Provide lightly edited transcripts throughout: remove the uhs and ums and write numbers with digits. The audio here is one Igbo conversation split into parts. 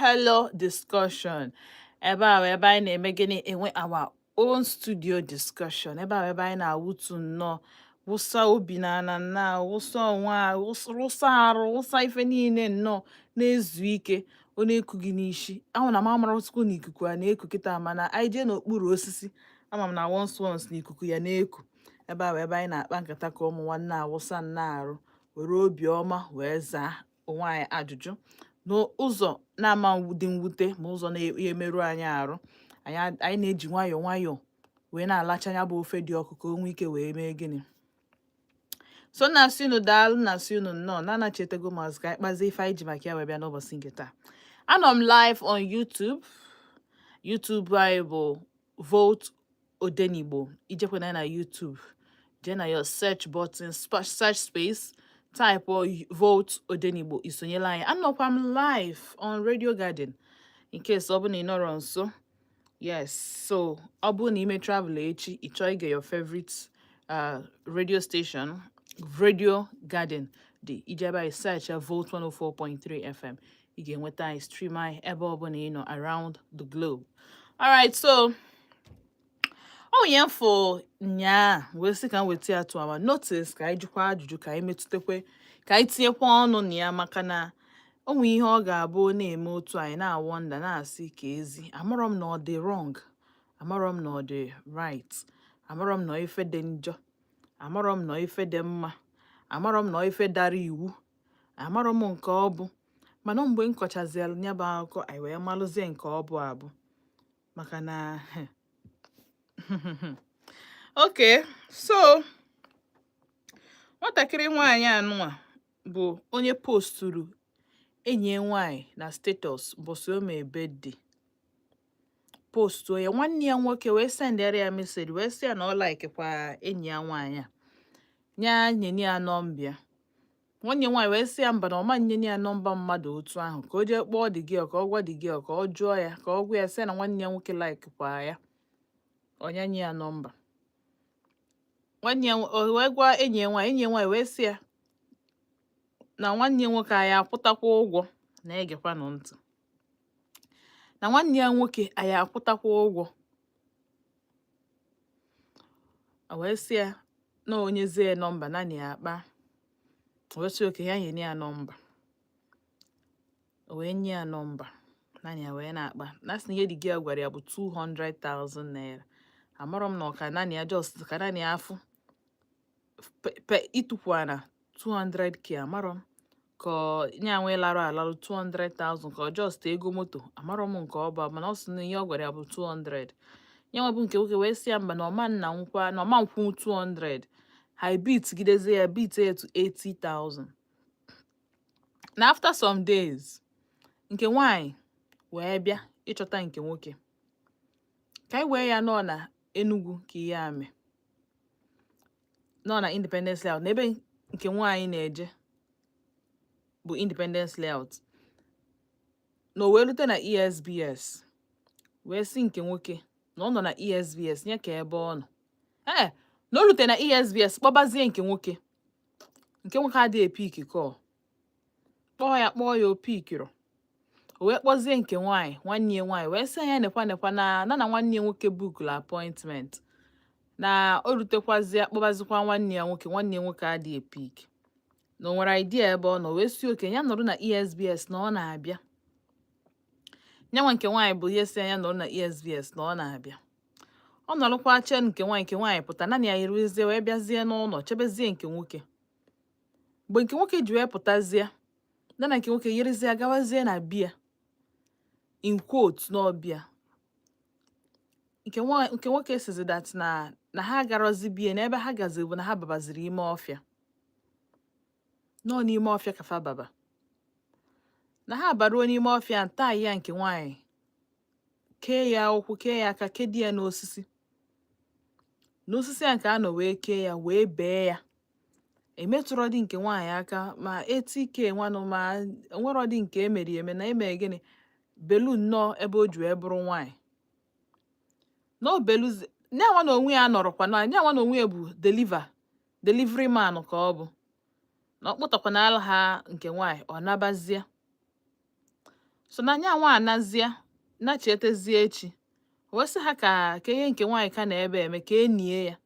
Parlour Discussion. Ebe a bụ ebe anyị na-eme gịnị? Enwe our own studio discussion. Ebe a bụ ebe anyị na-awụtu nnọọ, wụsa obi na ana nnọọ, wụsa onwe anyị, wụsa arụ, wụsa ife niile nnọọ na-ezu ike. Ọ na-eku gị n'isi ahụ na m amarọsịkwa na ikuku a na-eku kịta, mana anyị jee n'okpuru osisi, ama m na once once na ikuku ya na-eku. Ebe a bụ ebe anyị na-akpa nkata ka ụmụ nwanne, awụsa nnọọ arụ, were obiọma wee zaa onwe anyị ajụjụ n'ụzọ na-ama dị mwute ma ụzọ na-emerụ anyị arụ. Anyị na-eji nwayọọ nwayọọ wee na-alacha ya bụ ofe dị ọkụ ka o nwee ike wee mee gịnị. So na-asị unu daalụ, na-asị unu nnọọ, na-anachetego m azụ ka anyị kpazie ife anyị ji maka ya wee bịa n'ụbọchị nke taa. Anọ m live on YouTube. YouTube anyị bụ Volt Odenigbo. Ijekwana na YouTube, jee na your search button, search space, type Volt Odenigbo, isonyela anyị. Anọkwa m live on Radio Garden in case ọ bụ na ị nọrọ nso. Yes, so ọ bụrụ na ime travel echi, ị chọọ ige your favorite radio station, Radio Garden dị. Ije ebe anyị, search ya Volt 104.3 FM, ị ga-enweta anyị, stream anyị ebe ọ bụla ị nọ around the globe. Alright, so ọ nwere mfo nyaa wee sị ka m weta ya to our notice, ka anyị jụkwa ajụjụ, ka anyị metụtakwe, ka anyị tinyekwa ọnụ na ya, maka na o nwee ihe ọ ga-abụ ọ na-eme otu anyị na-awonder, na-asị ka ezi. Amarọ m na ọ dị wrong, amarọ m na ọ dị right, amarọ m na ife dị njọ, amarọ m na ife dị mma, amarọ m na ife dara iwu, amarọ m nke ọ bụ. Mana mgbe m kọchazialụ ya bụ akụkọ, anyị wee malụzie nke ọ bụ abụ, maka na okay, so nwatakịrị nwaanyị anụnwa bụ onye posturu enyi ya nwaanyị na status mbọsị o mee birthday. Postuo ya, nwanne ya nwoke wee sendịara ya message, wee sị ya na ọ likekwa enyi ya nwaanyị a, nya nyeni ya nọmba ya. Nwanne ya nwaanyị wee sị ya mba, na ọma nyeni ya nọmba mmadụ otu ahụ, ka o jee kpọọ the girl, ka ọ gwa the girl, ka ọ jụọ ya, ka ọ gwa ya, sị na nwanne ya nwoke likekwa ya, ọnya nye ya nọmba. Nwanne ya o wee gwa enyi ya nwaanyị, enyi ya nwaanyị wee sị ya na nwanne ya nwoke anyị akwụtakwa ụgwọ. Na-egekwanụ ntị, na nwanne ya nwoke anyị akwụtakwa ụgwọ. O wee sị ya na onyezie ya nọmba naanị ya akpa. O wee sị oke ya nye ya nọmba. O wee nye ya nọmba, naanị ya wee na-akpa. Na sị na ihe the girl gwara ya bụ 200,000 naira. Amarọ m na ọ ka naanị ya just ka naanị ya afụ pe ịtụkwu na 200K. Amarọ m ka ọ nya nwe larụ alarụ 200,000, ka ọ just ego moto. Amarọ m nke ọ bụ, mana ọ sị na ihe ọ gwara ya bụ 200. Ya nwa bụ nke nwoke wee sị ya mba, na ọma nna nkwa, na ọma nkwụ 200. Ha beat gidezie ya, beat ya to 80,000. Na after some days, nke nwanyị wee bịa ịchọta nke nwoke, ka anyị wee ya nọ na Enugu, ka ihe a mee nọ na Independence Layout, na ebe nke nwaanyị na-eje bụ Independence Layout. Na o wee rute na ESBS, wee sị nke nwoke na ọ nọ na ESBS nye ka ebe ọ nọ. Ee, na o rute na ESBS, kpọbazie nke nwoke. Nke nwoke adịghị epick call. Kpọọ ya, kpọọ ya, o pickirọ. O wee kpọzie nke nwaanyị, nwanne ya nwaanyị, wee sị ya nekwa nekwa na na na nwanne ya nwoke bookụlụ appointment. Na o rutekwazie, kpọbazikwa nwanne ya nwoke, nwanne ya nwoke adịghị epick. Na o nwere idea ebe ọ nọ. Wee sị oke ya nọrọ na ESBS, na ọ na-abịa. Nyanwa nke nwaanyị bụ ihe si ya nọrọ na ESBS, na ọ na-abịa. Ọ nọrọkwa chee nke nwaanyị, nke nwaanyị pụta naanị ya, eruzie wee bịazie n'ụlọ chebezie nke nwoke. Mgbe nke nwoke ji wee pụtazie, ya na nke nwoke yirizie gawazie na bia, in quote, n'ọbịa nke nwoke sizi that na ha agarozi bie, na ebe ha gaziri bụ na ha babaziri ime ọfịa, nọ n'ime ọfịa ka fa baba. Na ha baruo n'ime ọfịa nta ya, nke nwaanyị kee ya ụkwụ, kee ya aka, kedi ya n'osisi, n'osisi a nke a nọ wee kee ya, wee bee ya. Emetụrọ dị nke nwaanyị aka, ma etike nwanụ, ma onwerọ dị nke emeri eme na eme gịnị belu nnọọ ebe o ji wee bụrụ nwaanyị na o beluzi nyanwa na onwe ya nọrọkwa na nyanwa na onwe ya bụ delivery man, ka ọ bụ na ọ kpụtakwanala ha nke nwaanyị, ọ nabazie. So na nya nwa anazia nachietezie echi, wee sị ha ka ihe nke nwaanyị ka na ebe eme ka enie ya.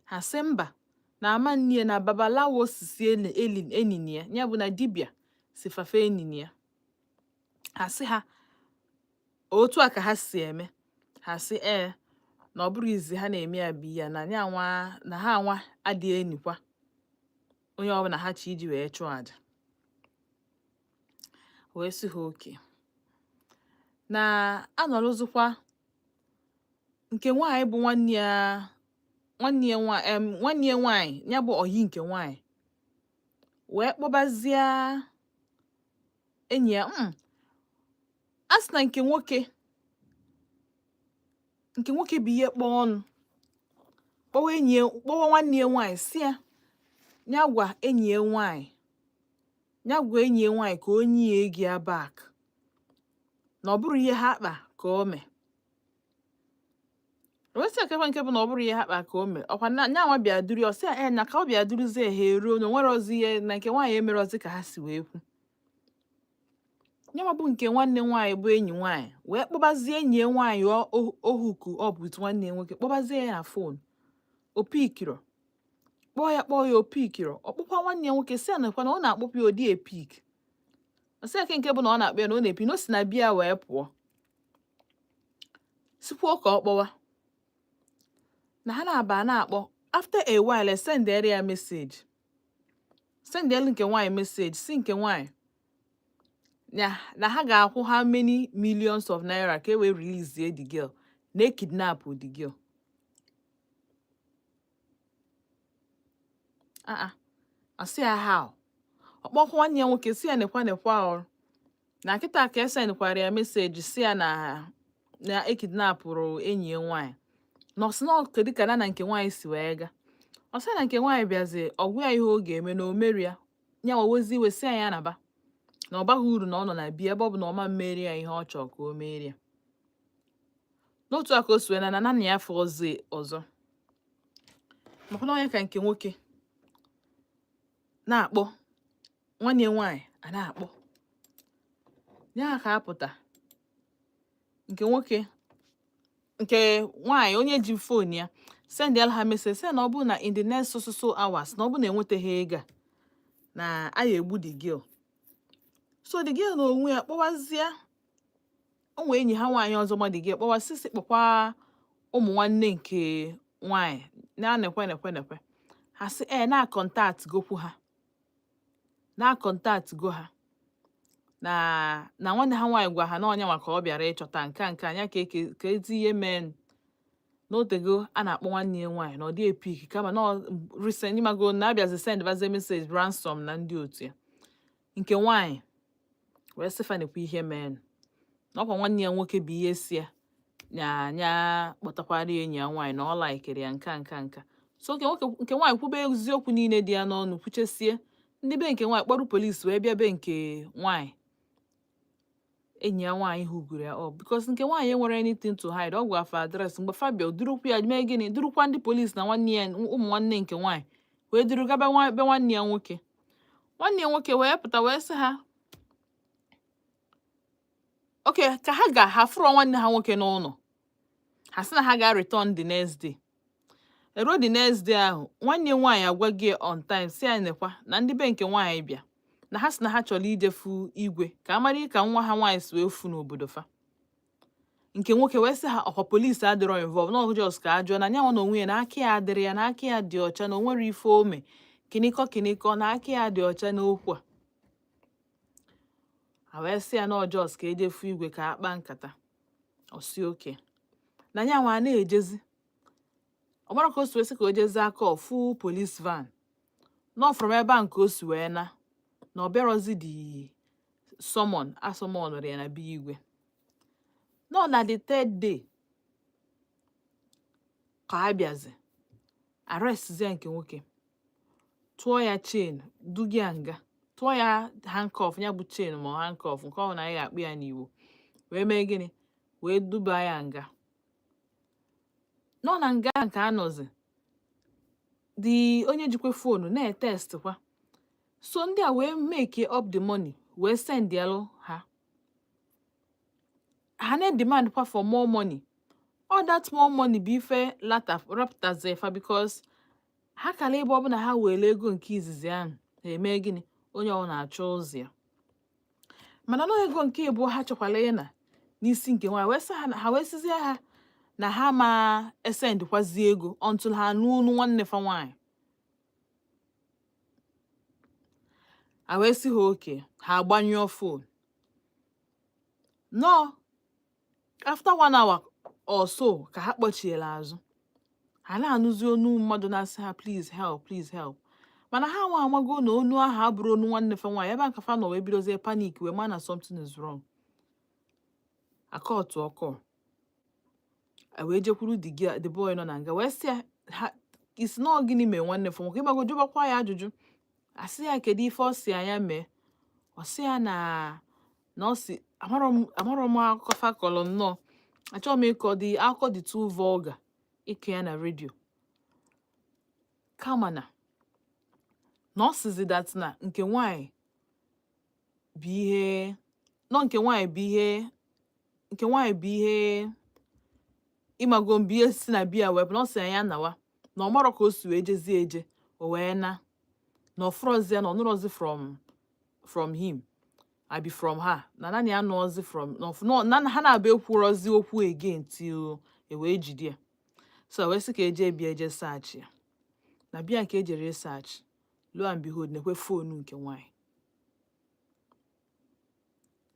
Ha sị mba, na ama nnie, na babalawo sisi eli enini ya, ya bụ na dibịa si fafe enini ya. Ha sị ha otu a ka ha si eme. Ha sị ee, na ọ bụrụ izi ha na-eme ya bụ ya na ya nwa na ha nwa adịghị enikwa onye ọbụla ha chi iji wee chụọ àjà. Wee sị ha oke na anọrọzikwa nke nwaanyị bụ nwanne ya, nwanne ya nwa nwanne ya nwaanyị, ya bụ ọyị nke nwaanyị, wee kpọbazie enyi ya. A sị na nke nwoke bụ ihe kpọọ ọnụ, kpọwa enyi ya, kpọwa nwanne ya nwaanyị, si ya ya gwa enyi ya nwaanyị, ya gwa enyi ya nwaanyị ka o nye ya ego ya back, na ọ bụrụ ihe ha kpa ka o mee. Wesị ekekwe nke bụ na ọ bụrụ ihe ha kpa ka o mee, ọkwa na nyanwa bịa duru ya. Ọ sị ya ee, na ka ọ bịa duruzie ha eruo na onwere ozi ihe na nke nwaanyị emere ozi ka ha si wee kwu. Nyanwa bụ nke nwanne nwaanyị bụ enyi nwaanyị wee kpọbazie enyi ya nwaanyị ohuku ọ bụ with nwanne ya nwoke, kpọbazie ya na phone, opikiro. Kpọọ ya, kpọọ ya, opikiro. Ọ kpọkwa nwanne ya nwoke, si ya nakwa na ọ na-akpọpụ ya, odi epik. Ọ sị ya ke nke bụ na ọ na-akpọ ya na ọ na-epi, na o si na biya wee pụọ, sikwuo ka ọ kpọwa na ha na-aba na-akpọ. After a while, sendere ya message, sendelu nke nwaanyị message, si nke nwaanyị na ha ga-akwụ how many millions of naira ka e wee release the girl, na e kidnap the girl. Ah ah, asị ya how? Ọ kpọkwa nwanne ya nwoke, si ya nekwa nekwa ọrụ na kịta ka e sendkwara ya message, si ya na e kidnapụrụ enyi ya nwaanyị, na ọ sị na ọ kedu ka na nke nwaanyị si wee gaa. Ọ sị na nke nwaanyị bịazi ọgwụ ya ihe ọ ga-eme na o meri ya, ya wewezi iwe, si ya ya naba, na ọ baghị uru na ọ nọ na bia ebe ọ bụ na ọma mmeri ya ihe ọ chọrọ ka o merie ya. N'otu a ka o si wee na na ya afọ ọzọ ọzọ, maka na onye ka nke nwoke na-akpọ nwanne ya nwaanyị a na-akpọ ya ka apụta. Nke nwoke, nke nwaanyị, onye ji phone ya sendịala ha message, sị na ọ bụrụ na in the next so so so hours na ọ bụrụ na enwetaghị ego a, na a ya egbu the girl. So the girl na onwe ya kpọwazie o nwee enyi ha nwaanyị ọzọ ma the girl kpọwa sisi, kpọkwa ụmụ nwanne nke nwaanyị na nekwe nekwe nekwe. Ha sị ee, na contact gokwu ha, na contact go ha, na nwanne ha nwaanyị gwa ha na ọnya maka ọ bịara ịchọta nke a nke anya ka eke ka ezi ihe mee n'otego a na-akpọ nwanne ya nwaanyị na ọ dị epik, kama na recent ịmago na abịazi send bazie message ransom na ndị otu ya. Nke nwaanyị wee sị fa nekwa ihe mee na ọkwa nwanne ya nwoke bụ ihe si ya nya nya kpọtakwara enyi ya nwaanyị na ọ laikiri ya nka nka nka. So nke nwoke, nke nwaanyị kwube eziokwu niile dị ya n'ọnụ, kwuchesie. Ndị be nke nwaanyị kpọrọ polisi wee bịa be nke nwaanyị enyi ya nwaanyị huguru ya up, because nke nwaanyị enwere anything to hide. Ọ gwa afa address. Mgbe Fabio durukwu ya mee gịnị, durukwa ndị polisi na nwanne ya, ụmụ nwanne nke nwaanyị wee duru gaba be nwanne ya nwoke. Nwanne ya nwoke wee pụta wee sị ha okay, ka ha ga ha fụrụ nwanne ha nwoke n'ụlọ. Ha sị na ha ga return the next day. Eruo the next day ahụ, nwanne ya nwaanyị agwa gị on time, si ya nekwa na ndị be nke nwaanyị bịa, na ha sị na ha chọrọ ijefu igwe ka a mara ka nwa ha nwaanyị si wee fu n'obodo fa. Nke nwoke wee sị ha ọkwa polisi adịrọ involve, na just ka ajụọ na nyanwa na onwe ya, na aka ya adịrị ya, na aka ya dị ọcha, na o nwere ife ome kịnịkọ kịnịkọ, na aka ya dị ọcha n'okwu a. Ha wee sị ya na ọ just ka ejefu igwe ka akpa nkata. Ọ sị oke na nyanwa a na-ejezi, ọ mara ka o si wee sị ka o jezie aka ọfụ police van nọ from ebe a nke o si wee na ọ bịarọzi the summon asummonụrụ ya na be igwe. Nọ na the third day ka a bịazi arrestzie nke nwoke, tụọ ya chain, duga ya nga, tụọ ya handcuff, ya bụ chain ma ọ handcuff nke ọ na anyị ga-akpụ ya n'Igbo, wee mee gịnị, wee duba ya nga. Nọ na nga nke anọzi the onye jikwa phone na-etext kwa. So ndị a wee make up the money wee send yalụ ha. Ha na-demand kwa for more money. All that more money bụ ife lata rapụtazie fa, because ha kara ebe ọ bụ na ha were ego nke izizi ahụ, ha eme gịnị? Onye ọ na-achọ ụzọ ya. Mana nọ ego nke ịbụọ ha chọkwara ịna n'isi nke nwaanyị, wee sị ha ha wee sịzie ha na ha ma esendkwazi ego until ha anụ onu nwanne fa nwaanyị. A wee sị ha okay. Ha agbanyụọ phone. Nọọ after one hour or so ka ha kpọchiela azụ, ha na-anụzi onu mmadụ na-asị ha, "Please help, please help." Mana ha nwa amago na onu ahụ abụrụ onu nwanne fa nwaanyị. Ebe a ka fa nọ wee bidozie panic, wee ma na something is wrong. Akọtụ ọkọ a wee jekwuru the girl, the boy nọ na nga, wee sị ya, ha isi na ọ gịnị mee nwanne fa nwoke? Ịgbago jụbakwa ya ajụjụ, asị ya kedu ife ọ si anya mee. Ọ sị ya na ọ si amarọ m akụkọ fa kọrọ nnọọ. Achọghị m ịkọ dị akụkọ dị too vulgar ịkọ ya na redio, kama na ọ sizi that na nke nwanyị bụ ihe nọ, nke nwanyị bụ ihe, nke nwanyị bụ ihe ịmago mbụ ihe si na biya wee bụ na ọ sị ya nawa, na ọ marọ ka o si wee jezie eje, o wee na ọ fụrọzi ya, na ọ nụrọzi from him abi from her, na naanị ya nụọzi from na na ha na-abịa ekwurọzi okwu again till e wee jide ya. So wee sị ka eje bịa eje search ya na bịa nke ejere search. Lo and behold, nekwe phone nke nwaanyị.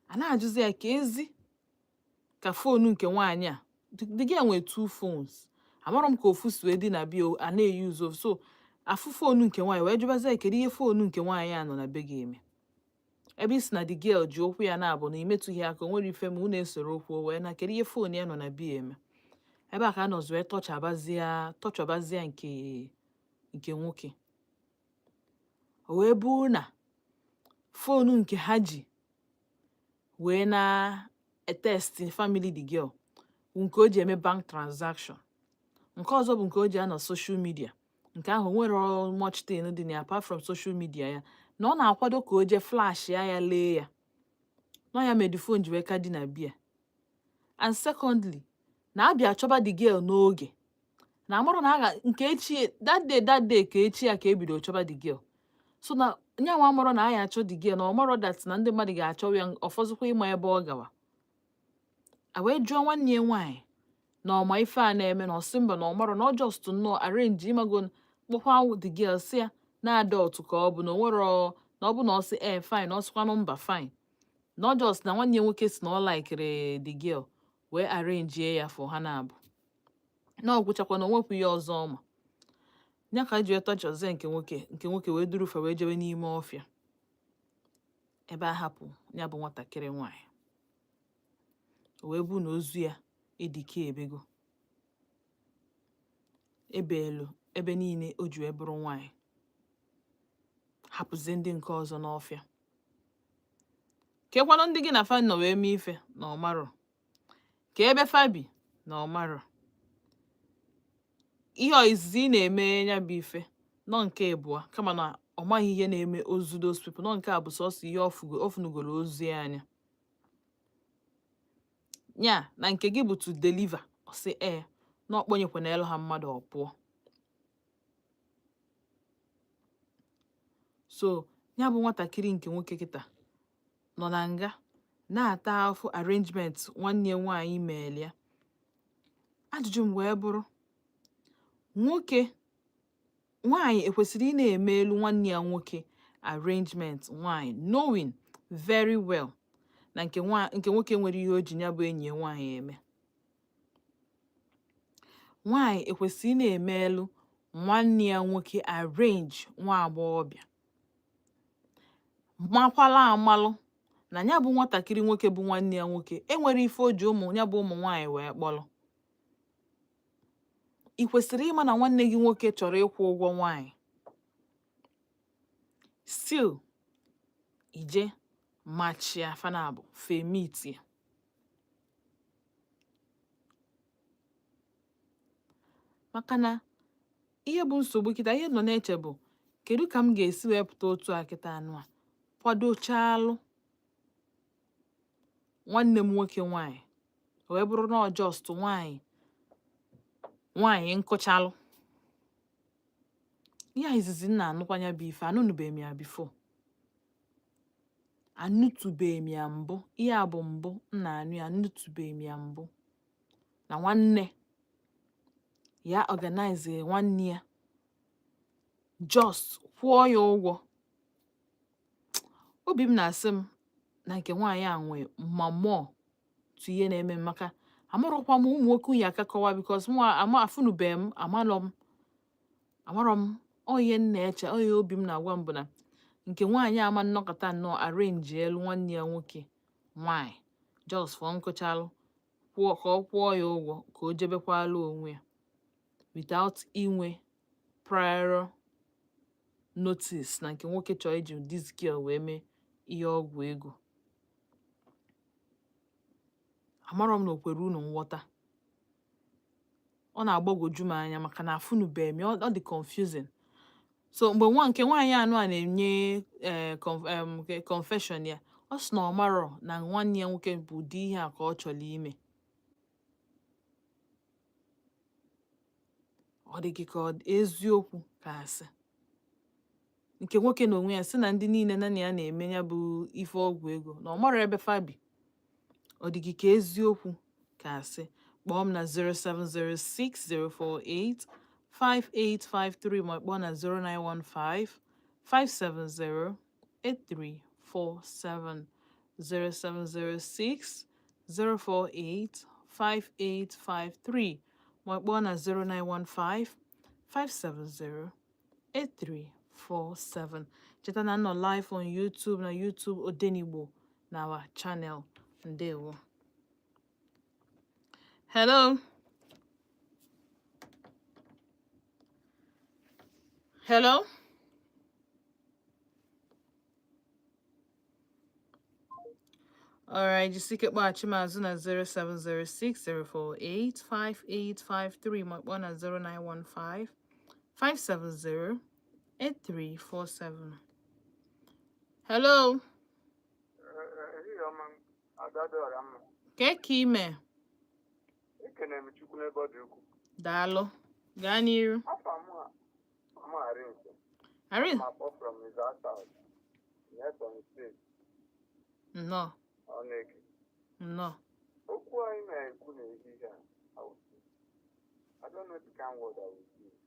A na-ajụzi ya ka ezi ka phone nke nwaanyị a. The girl nwere two phones. Amarọ m ka ofu si wee dị na bia a na-eyuzu ofu. So afụ phone nke nwaanyị, wee jụbazie ya kedu ihe phone nke nwaanyị a nọ na be gị eme, ebe isi na the girl ji okwu ya na-abụ na imetụghị aka, o nwere ife ma unu esoro okwu, o wee na kedu ihe phone ya nọ na bia eme ebe a. Ka a nọzi wee tọchabazie nke nwoke. O wee bụrụ na phone nke ha ji wee na-etext family the girl bụ nke o ji eme bank transaction, nke ọzọ bụ nke o ji anọ social media. Nke ahụ nwere much thing dị na ya apart from social media ya, na ọ na-akwado ka o jee flash ya, ya lee ya nọ ya mere the phone ji wee ka dị na bia. And secondly, na abịa chọba the girl n'oge na amarụ na aga nke echi, that day ka echi ya ka ebido chọba the girl. So na nyanwa amarọ na aya achọ the girl, na ọ marọ that na ndị mmadụ ga-achọ ya, ọfọzụkwa ịma ebe ọ gawa. A wee jụọ nwanne ya nwaanyị na ọma ife a na-eme, na ọsị mba, na ọ marọ, na ọ just nnọọ arrange, ịmago, kpọkwa the girl, sị ya na adult ka ọ bụ, na o nwero, na ọ bụ na ọ sị ee, fine, na ọ sịkwanụ mba, fine, na ọ just na nwanne ya nwoke si na ọ likere the girl, wee arrange ya for ha na-abụ, na ọ gwụchakwa, na o nwekwa ihe ọzọ ọma ya ka eji wee tọchọzie nke nwoke. Nke nwoke wee durufe wee jewe n'ime ọfịa ebe a hapụ ya bụ nwatakịrị nwaanyị. O wee bụ na ozu ya edike ebego ebeelu ebe niile o ji wee bụrụ nwaanyị, hapụzie ndị nke ọzọ n'ọfịa. Kekwanụ ndị gị na fa nọ wee mee ife, na ọmarọ ka ebe fa bi, na ọmarọ ihe ọ izizi ị na-eme ya bụ ife nọ nke ịbụa, kama na ọ maghị ihe na-eme ozu those people nọ. Nke a bụ sọsọ ihe ọ funugoro ozu ya anya ya na nke gị bụ to deliver. Ọ sị ee, na ọ kpọnyekwana elu ha mmadụ, ọ pụọ. So ya bụ nwatakịrị nke nwoke kịta nọ na nga na-ata afụ arrangement nwanne ya nwaanyị meeli ya. Ajụjụ m wee bụrụ, nwoke, nwaanyị ekwesịrị ị na-eme elu nwanne ya nwoke arrangement nwaanyị, knowing very well na nke nwoke nwere ihe o ji ya bụ enyi ya nwaanyị eme? Nwaanyị ekwesịrị ị na-eme elu nwanne ya nwoke arrange nwa agbọghọbịa, makwala amalụ na ya bụ nwatakịrị nwoke bụ nwanne ya nwoke enwere ife o ji ụmụ ya bụ ụmụ nwaanyị wee kpọrọ? Ị kwesịrị ịma na nwanne gị nwoke chọrọ ịkwụ ụgwọ nwaanyị, still ije machia fanabụ femiti. Maka na ihe bụ nsogbu kịta, ihe nọ na-eche bụ kedu ka m ga-esi wee pụta otu a kịta anụ a kwadochalụ nwanne m nwoke nwaanyị. Wee bụrụ na ọ just nwaanyị nwaanyị nkụchalụ. Ihe a izizi m na-anụkwa ya bụ ife, anụnụbeghị m ya before, anụtụbeghị m ya mbụ. Ihe a bụ mbụ m na-anụ ya, anụtụbeghị m ya mbụ, na nwanne ya organize nwanne ya just kwụọ ya ụgwọ. Obi m na-asị m na nke nwaanyị a nwe ma mmụọ tụ ihe na-eme m, maka amarọkwa m ụmụ nwoke ya aka kọwa, because mụ ama afụnụbeghị m, amarọ m, amarọ m. Ọ ihe m na-eche, ọ ihe obi m na-agwa m bụ na nke nwaanyị ama nnọkọta nnọọ arrange elu nwanne ya nwoke nwaanyị just for nkụchalụ, kwụọ ka ọ kwụọ ya ụgwọ ka o jebekwala onwe ya without inwe prior notice na nke nwoke chọrọ iji this girl wee mee ihe ọgwụ ego. Amarọ m na o kwere unu nghọta. Ọ na-agbagwoju m anya maka na afụnụbeghị m ya. Ọ dị confusing. So mgbe nwa nke nwaanyị anụ a na-enye confession ya, ọ sị na ọ marọ na nwanne ya nwoke bụ ụdị ihe a ka ọ chọrọ ime. Ọ dị gị ka ọ dị eziokwu ka asị? Nke nwoke na onwe ya sị na ndị niile na ya na-eme ya bụ ife ọgwụ ego, na ọ marọ ebe fa bi. Ọ dị gị ka eziokwu ka asị? Kpọọ m na 0706048 5853, ma kpọọ na 0915 570 8347. 0706 048 5853, ma kpọọ na 0915 570 8347. Cheta na nọ live on YouTube, na YouTube Odenigbo na our channel. Ndewo. Hello, hello. Alright, jisike kpọghachi m azụ na 07060485853, ma kpọọ na 0915 570 8347. Hello. Ehihie ọma, Ada dị ọra mma. Kee ka ime? Ekene m Chukwu n'ebe ọ dị ukwuu. Daalụ. Gaa n'iru. Afọ m a m Arinze. Arin. M akpọ from Iza South, n'Ebonyi State. Nnọọ. Ọ na-eke. Nnọọ. Okwu anyị na-ekwu n'ehihie a, I will say, I don't know the kind word I will use.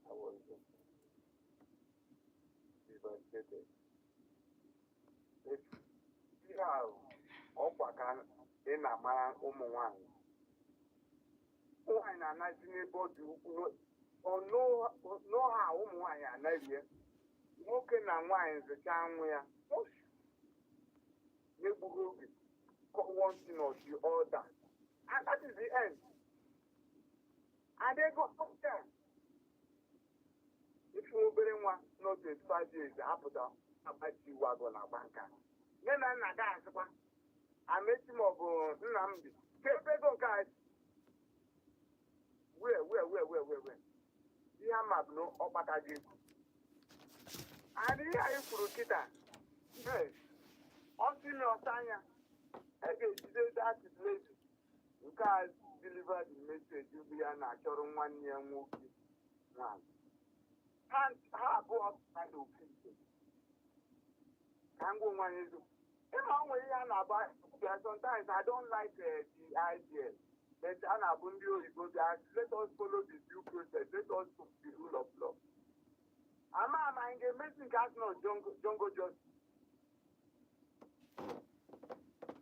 I was devastated. Ihe a ọkwa ka ị na-amara ụmụ nwanyị. Ụmụ nwanyị na-anazi n'ebe ọ dị ukwuu. N'ọha ụmụ nwanyị anaghị nwoke na nwaanyị zụchaa nwa ya n'egbughị oge, one thing or the other, and that is the end. And ego ifu obere nwa nọ 25 years apụta agbaji wagon agba nka, nne na nna ga-asịkwa Amechi maọbụ Nnamdi ka ebe ego nke a wee wee wee wee wee wee ihe ama bụ na ọ kpataghị ego. And ihe anyị kwuru kịta, yes, ọ sị na ọsa anya a ga-ejide that lady nke a deliver the message bụ ya na-achọrọ nwanne ya nwoke nwaanyị. Ha abụọ ha n'ofu ite ka ngwa onwe anyị eziokwu. Ịma o nwere ihe a na-agba bịa, sometimes I don't like the idea, but a na-abụ ndị oyibo bịa, let us follow the due process, let us follow the rule of law. Ama ama anyị ga-emezi nke asị na jungle justice,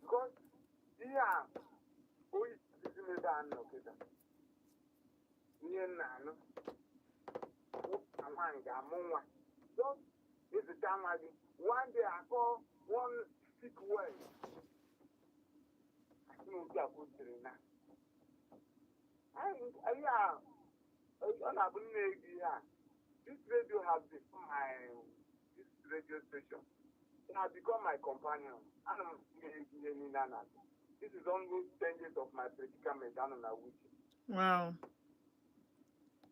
because ihe a oyi sisi n'ebe a nọ kịta, ihe m na-anụ, nwoke na nwaanyị ga-amụ nwa, just ịzụta nwa gị, one day akọ one sick word, asị na otu a kwụsịrị na ihe a ọ na-abụ nne gị. Ihe a, this radio has become my, this radio station, it has become my companion. Ana m ege ihe niile a na-atụ. This is almost 10 years of my predicament anọ na wiki.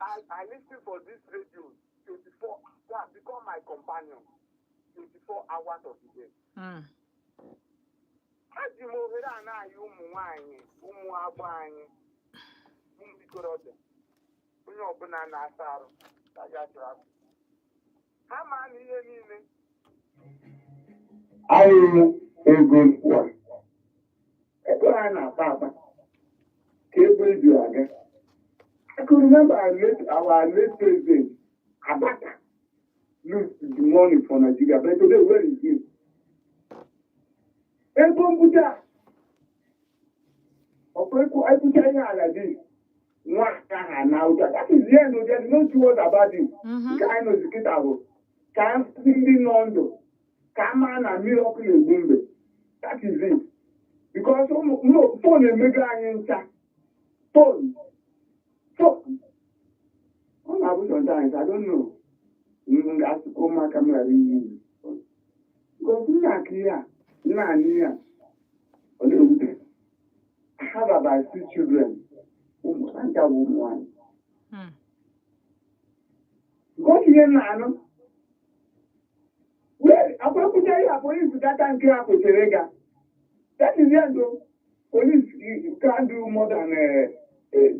I listen for this radio 24, it has become my companion 24 hours of the day. Eji m ohere a na-ayọ ụmụ nwanyị, ụmụ agbọ anyị, ụmụ ikorobịa, onye ọbụla na-asa arụ ka ya chọrọ akụ. Ha ma na ihe niile Ahụhụ ego nkwụa, ego a na-akpa akpa ka ego eji aga. I could remember our late president, Abacha, lose the money for Nigeria, but today where is he? Ego mbute a, ọkwa ekwucha ihe ala dị nwa aka ha na ụta. That is the end. There is no two words about it. Nke anyị nọzi kịta bụ ka ndị ndị nọ ndụ ka a maa na mmiri ọkụ na-egbu mbe. That is it. Because ụmụ phone emego anyị ncha. Phone. Phone. Ọ na-abụ sometimes, I don't know. M ga-asịkwa ụmụaka m ghara iyi iyi. Because m na-akụ ihe a, m na-anụ ihe a, ọ na-ewute. I have about six children. Ụmụ ha ncha bụ ụmụ nwaanyị. Because ihe m na-anụ. Wee akwa ekwucha ihe a, police gata nke ha kwesịrị ịga. That is the end o. Police can't do more than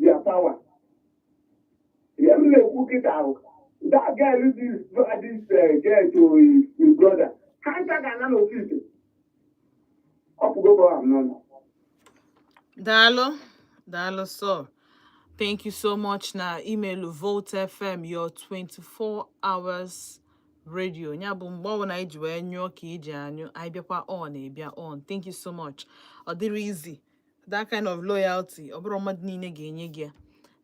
their power. Ihe m na-ekwu kịta ahụ, that girl, this girl to his brother, ha ncha ga-ana n'ofisi. Ọ pụgo ka ọ ha m n'ọnụ. Daalụ, daalụ sir. Thank you so much na email Volt FM, your 24 hours radio. Ya bụ mgbe ọbụla anyị ji wee nyụọ ka iji anyụ, anyị bịakwa on, ịbịa on. Thank you so much. Ọ dịrị easy. That kind of loyalty, ọ bụrụ mmadụ niile ga-enye gị ya.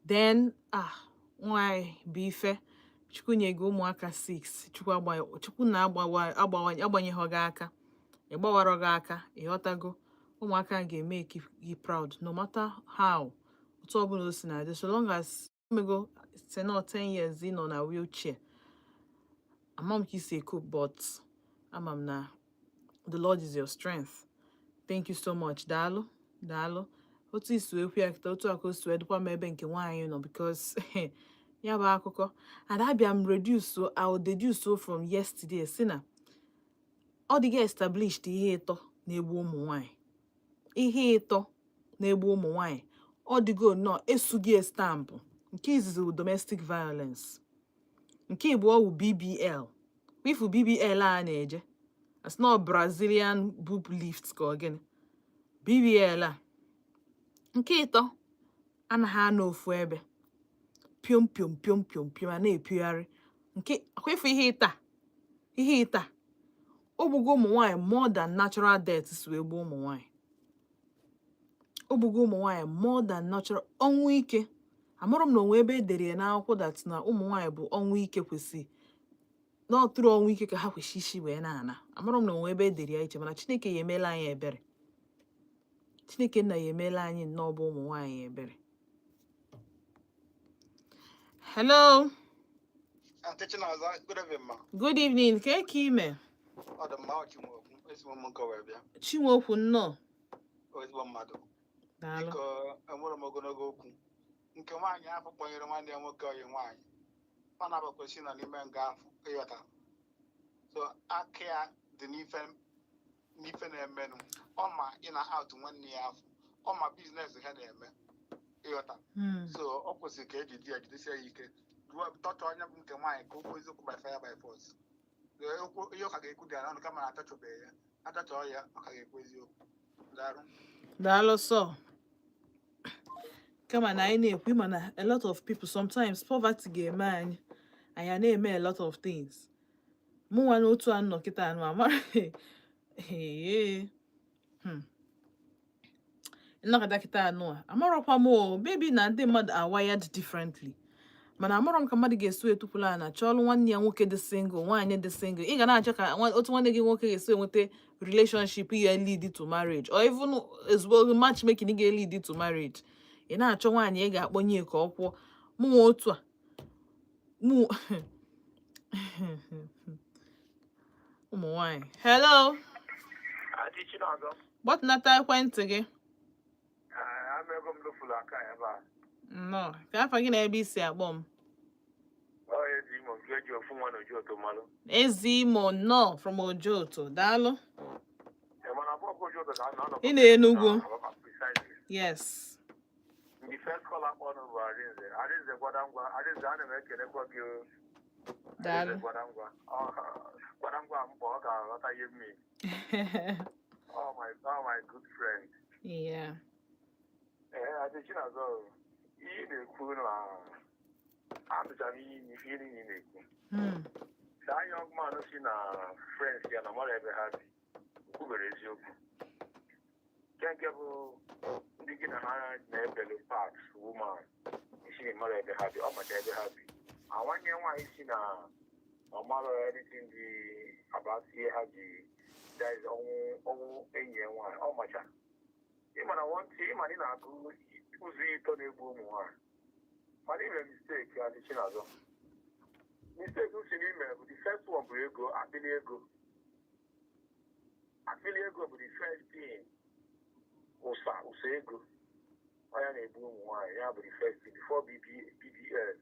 Then, ah, nwanyị bụ ife. Chukwu nye gị ụmụaka 6. Chukwu agba Chukwu na-agbawa agbawa agbanyeghị gị aka. Ị gbawarọ gị aka, ịghọtago. Ụmụaka ga-eme gị proud no matter how. Otu ọbụla o si na-adị, so long as omego say not 10 years ị nọ na wheelchair. Ama m ka isi cope, but ama m na the Lord is your strength. Thank you so much. Daalụ, daalụ. Otu isi wee kwu ya kịta, otu a ka o si wee dịkwa m ebe nke nwaanyị nọ, because ya bụ akụkọ and abịa m reduce, I will deduce from yesterday si na ọ dịghị established ihe ịtọ na-egbu ụmụ nwanyị, ihe ịtọ na-egbu ụmụ nwanyị. Ọ dịgo nnọọ esughị stamp. Nke izizi bụ domestic violence, nke ịbụọ bụ BBL. Ifu BBL a na-eje as not Brazilian boob lift ka ọ gịnị BBL a. Nke ịtọ anaghị anọ ofu ebe, piom piom piom piom piom, a na-epiogharị. Nke akwa ifu ihe ịta, ihe ịta o gbugo ụmụ nwanyị more than natural death si wee gbuo ụmụ nwanyị. O gbugo ụmụ nwanyị more than natural ọnwụ ike. Amụrụ m na onwe ebe edere ya n'akwụkwọ that na ụmụ nwanyị bụ ọnwụ ike kwesị n'ọtụrụ ọnwụ ike ka ha kwesị isi wee na-ana. Amụrụ m na onwe ebe edere ya iche, mana Chineke ya emela anyị ebere. Chineke nna ya emela anyị nnọọ bụ ụmụ nwanyị ebere. Hello. Aunty Chinaza, good evening, ma. Good evening. Ka ka ime? Ọ dị mma, ọ Chinwokwu, ezigbo m nke wee bịa. Chinwokwu, nnọọ. Ezigbo mmadụ. Daalụ. Biko, enwere m ogologo okwu. Nke nwaanyị ahụ kpọnyere nwanne ya nwoke ọyị nwaanyị, ọ na-abakwesị nọ n'ime nga ahụ, ịghọta. So aka ya dị n'ife na-emenụ. Ọ ma ị na out nwanne ya afọ, ọ ma business ha na-eme, ịghọta. So ọ kwesịrị ka eji di ya jidesie ya ike ruo tọchọ onye bụ nke nwaanyị ka okwu eziokwu by fire by force. Ee, okwu ihe ọ ka ga-ekwu dị ya n'ọnụ, kama na atachọbeghị ya, atachọọ ya, ọ ka ga-ekwu eziokwu. Daalụ. Daalụ sọ. Kama na anyị na-ekwu, mana a lot of people, sometimes poverty ga-eme anyị, anyị a na-eme a lot of things. Mụnwa na otu a nọ kịta anụ amara ee nnọkọta kịta anụ a amarọkwa m o maybe na ndị mmadụ are wired differently, mana amarọ m ka mmadụ ga-esi etupụla ana chọọlụ nwanne ya nwoke dị single, nwaanyị dị single. Ị ga na-achọ ka otu nwanne gị nwoke ga-esi enweta relationship ya lead to marriage or even ezigbo matchmaking ga-lead to marriage. Ị na-achọ nwaanyị ị ga-akpọnye ka ọ kwụọ mụnwa otu a mụ ụmụ nwaanyị. Hello. Aunty Chinaza, Gbatịnata ekwentị gị. Amego m lụfuru aka ebe a. Nnọọ. Ka afa gị na ebe isi akpọ m? Ọ Ezi Imo nke eji ofu nwa na Ojoto malụ. Ezi Imo, nnọọ from Ojoto. Daalụ. Mana abụọ bụ oji ụzọ ka a na-anọ. Ị na Enugu. Precisely. Yes. The first caller kpọrọ bụ Arinze. Arinze Gwadangwa. Arinze, ana m ekelekwa gị o. Daalụ. Arinze Gwadangwa. Gwadangwa mkpọ ọ ga-aghọta ihe mmiri. Oh my good friend. Ee, Ade Chinazọ, ihe ị na-ekwu na anụchara ihe niile ị na-ekwu. That young man si na friends ya na mara ebe ha bi kwubere eziokwu. Nke bụ ndị gị na ha na-ebelu part woman isi na mara ebe ha bi, ọ macha ebe ha bi. A nwanne ya nwaanyị si na ọ mara anything dị about ihe ha ji, that is ọnwụ enyi ya nwaanyị, ọ macha. Ịma na one thing, ịma na ị na-agụ ụzọ ịtọ na-egbu ụmụ nwaanyị, mana ime mistake, adị Chinazọ, mistake m si n'ime bụ the first one bụ ego, akpịlị ego. Akpịlị ego bụ the first thing, ụsa ego ọ ya na-egbu ụmụ nwaanyị. Ya bụ the first thing before BBL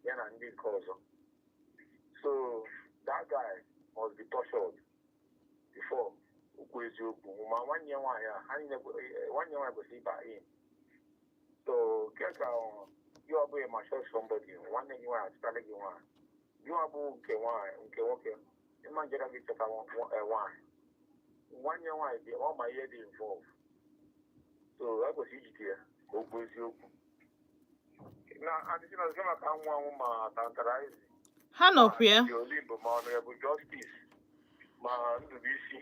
ya na ndị nke ọzọ. So that guy must be tortured before okwu eziokwu. Ma nwanne ya nwaanyị a, ha niile nwanne ya nwaanyị kwesịrị ịba in. So nke ka gị ọ bụghị ma short somebody, nwanne gị nwaanyị achịtala gị nwaanyị, gị nwa bụ nke nwaanyị, nke nwoke ịma njega gị chọta nwaanyị, nwanne ya nwaanyị dị, ọ ma ihe dị involve. So e kwesịrị ijide ya ka o kwuo eziokwu na adịsị na maka anwụ anwụ ma tantalize. Ha nọkwa ya. Ma Olimbo, ma Honorable Justice, ma Ndubuisi,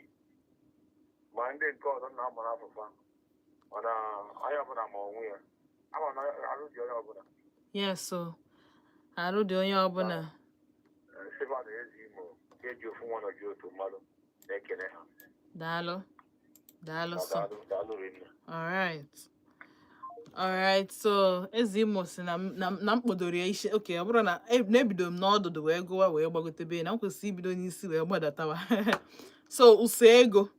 ma ndị nke ọzọ na-amụ n'afụfa, mana onye ọbụla ma onwe ya ama na arụ dị onye ọbụla. Yes o, arụ dị onye ọbụla. Sịba na ezi Imo eji ofu nwa nọji otu mmadụ na-ekele ha. Daalụ, daalụ sọ. Daalụ, daalụ rinne. Alright, so Eze Imo si na na m kpọdoro ya isi. Okay, ọ bụrụ na na-ebido m n'ọdụdụ wee gụwa wee gbagotebe, na m kwesịrị ibido n'isi wee gbadatawa. So ụsọ ego,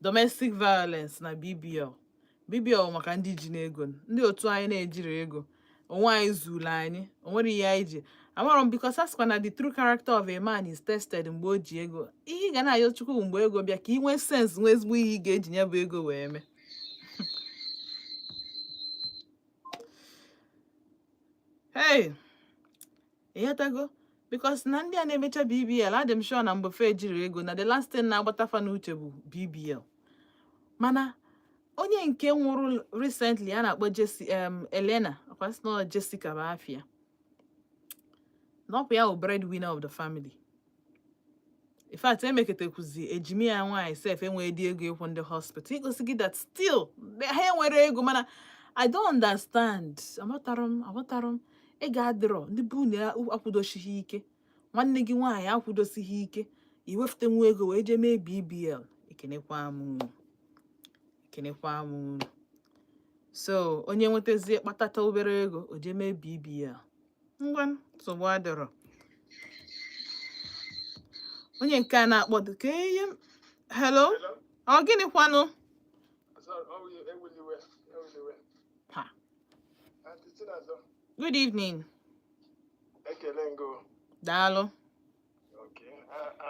domestic violence na BBL. BBL maka ndị ji n'ego, ndị otu anyị na-ejiri ego onwe anyị zuru anyị, o nwere ihe anyị ji amarọ m, because a sịkwa na the true character of a man is tested mgbe o ji ego. Ihe ị ga na-ayọ Chukwu bụ mgbe ego bịa, ka ị nwee sense, nwee ezigbo ihe ị ga-eji ya bụ ego wee mee. Hey, ịghọtago? Because na ndị a na-emecha BBL, adị m sure na mgbe fe ejiri ego, na the last thing na-agbata fa n'uche bụ BBL. Mana onye nke nwụrụ recently a na-akpọ Jesse, Elena, ọkwa sị na ọ Jessica bụ afia na ọkwa ya bụ breadwinner of the family. In fact, emeketekwuzi ejimi ya nwaanyị sef enweghị dị ego ịkwụ ndị hospital, igosi gị that still ha enwere ego. Mana I don't understand, aghọtara m ego adịrọ ndị bụ na akwụdosighi ike, nwanne gị nwaanyị akwụdosighi ike, iwefute nwa ego wee jee mee BBL. Ekenekwa m unu, ekenekwa m unu. So onye nwetazie kpatata obere ego, o jee mee BBL. Ngwa, nsogbu adịrọ. Onye nke a na-akpọ dị ka ihe. Hello? Hello? Ọ gịnị kwanụ? Sorry, oh, eweliwe, eweliwe. Ha. Aunty Chinazọ, Good evening. Ekele ngo. Daalụ. Okay.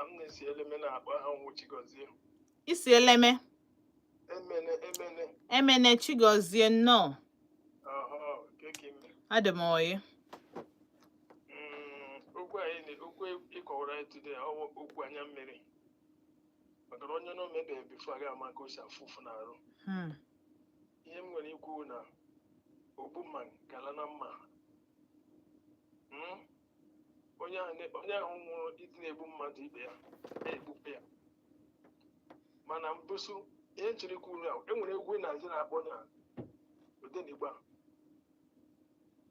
M na-esi Eleme na-akpọ, aha nwụ Chigozie. Isi Eleme? Emene, Emene. Emene, Chigozie, nnọọ. Ọhọ, nke ka ime. Adị m oyi. Okwu anyị na okwu ịkọwara anyị today, ọ bụ okwu anya mmiri. Maka na onye na omebeghị before agaghị ama ka o si afụ ụfụ n'arụ. Ihe m nwere ikwu na ogbu mma gala na mma. Onye ahụ nwụrụ ịdị na-egbu mmadụ ibe ya na-egbukwa ya. Mana mbuso ihe nchere ikwu na e nwere egwu Naijiria na-akpọ na Odenigbo a.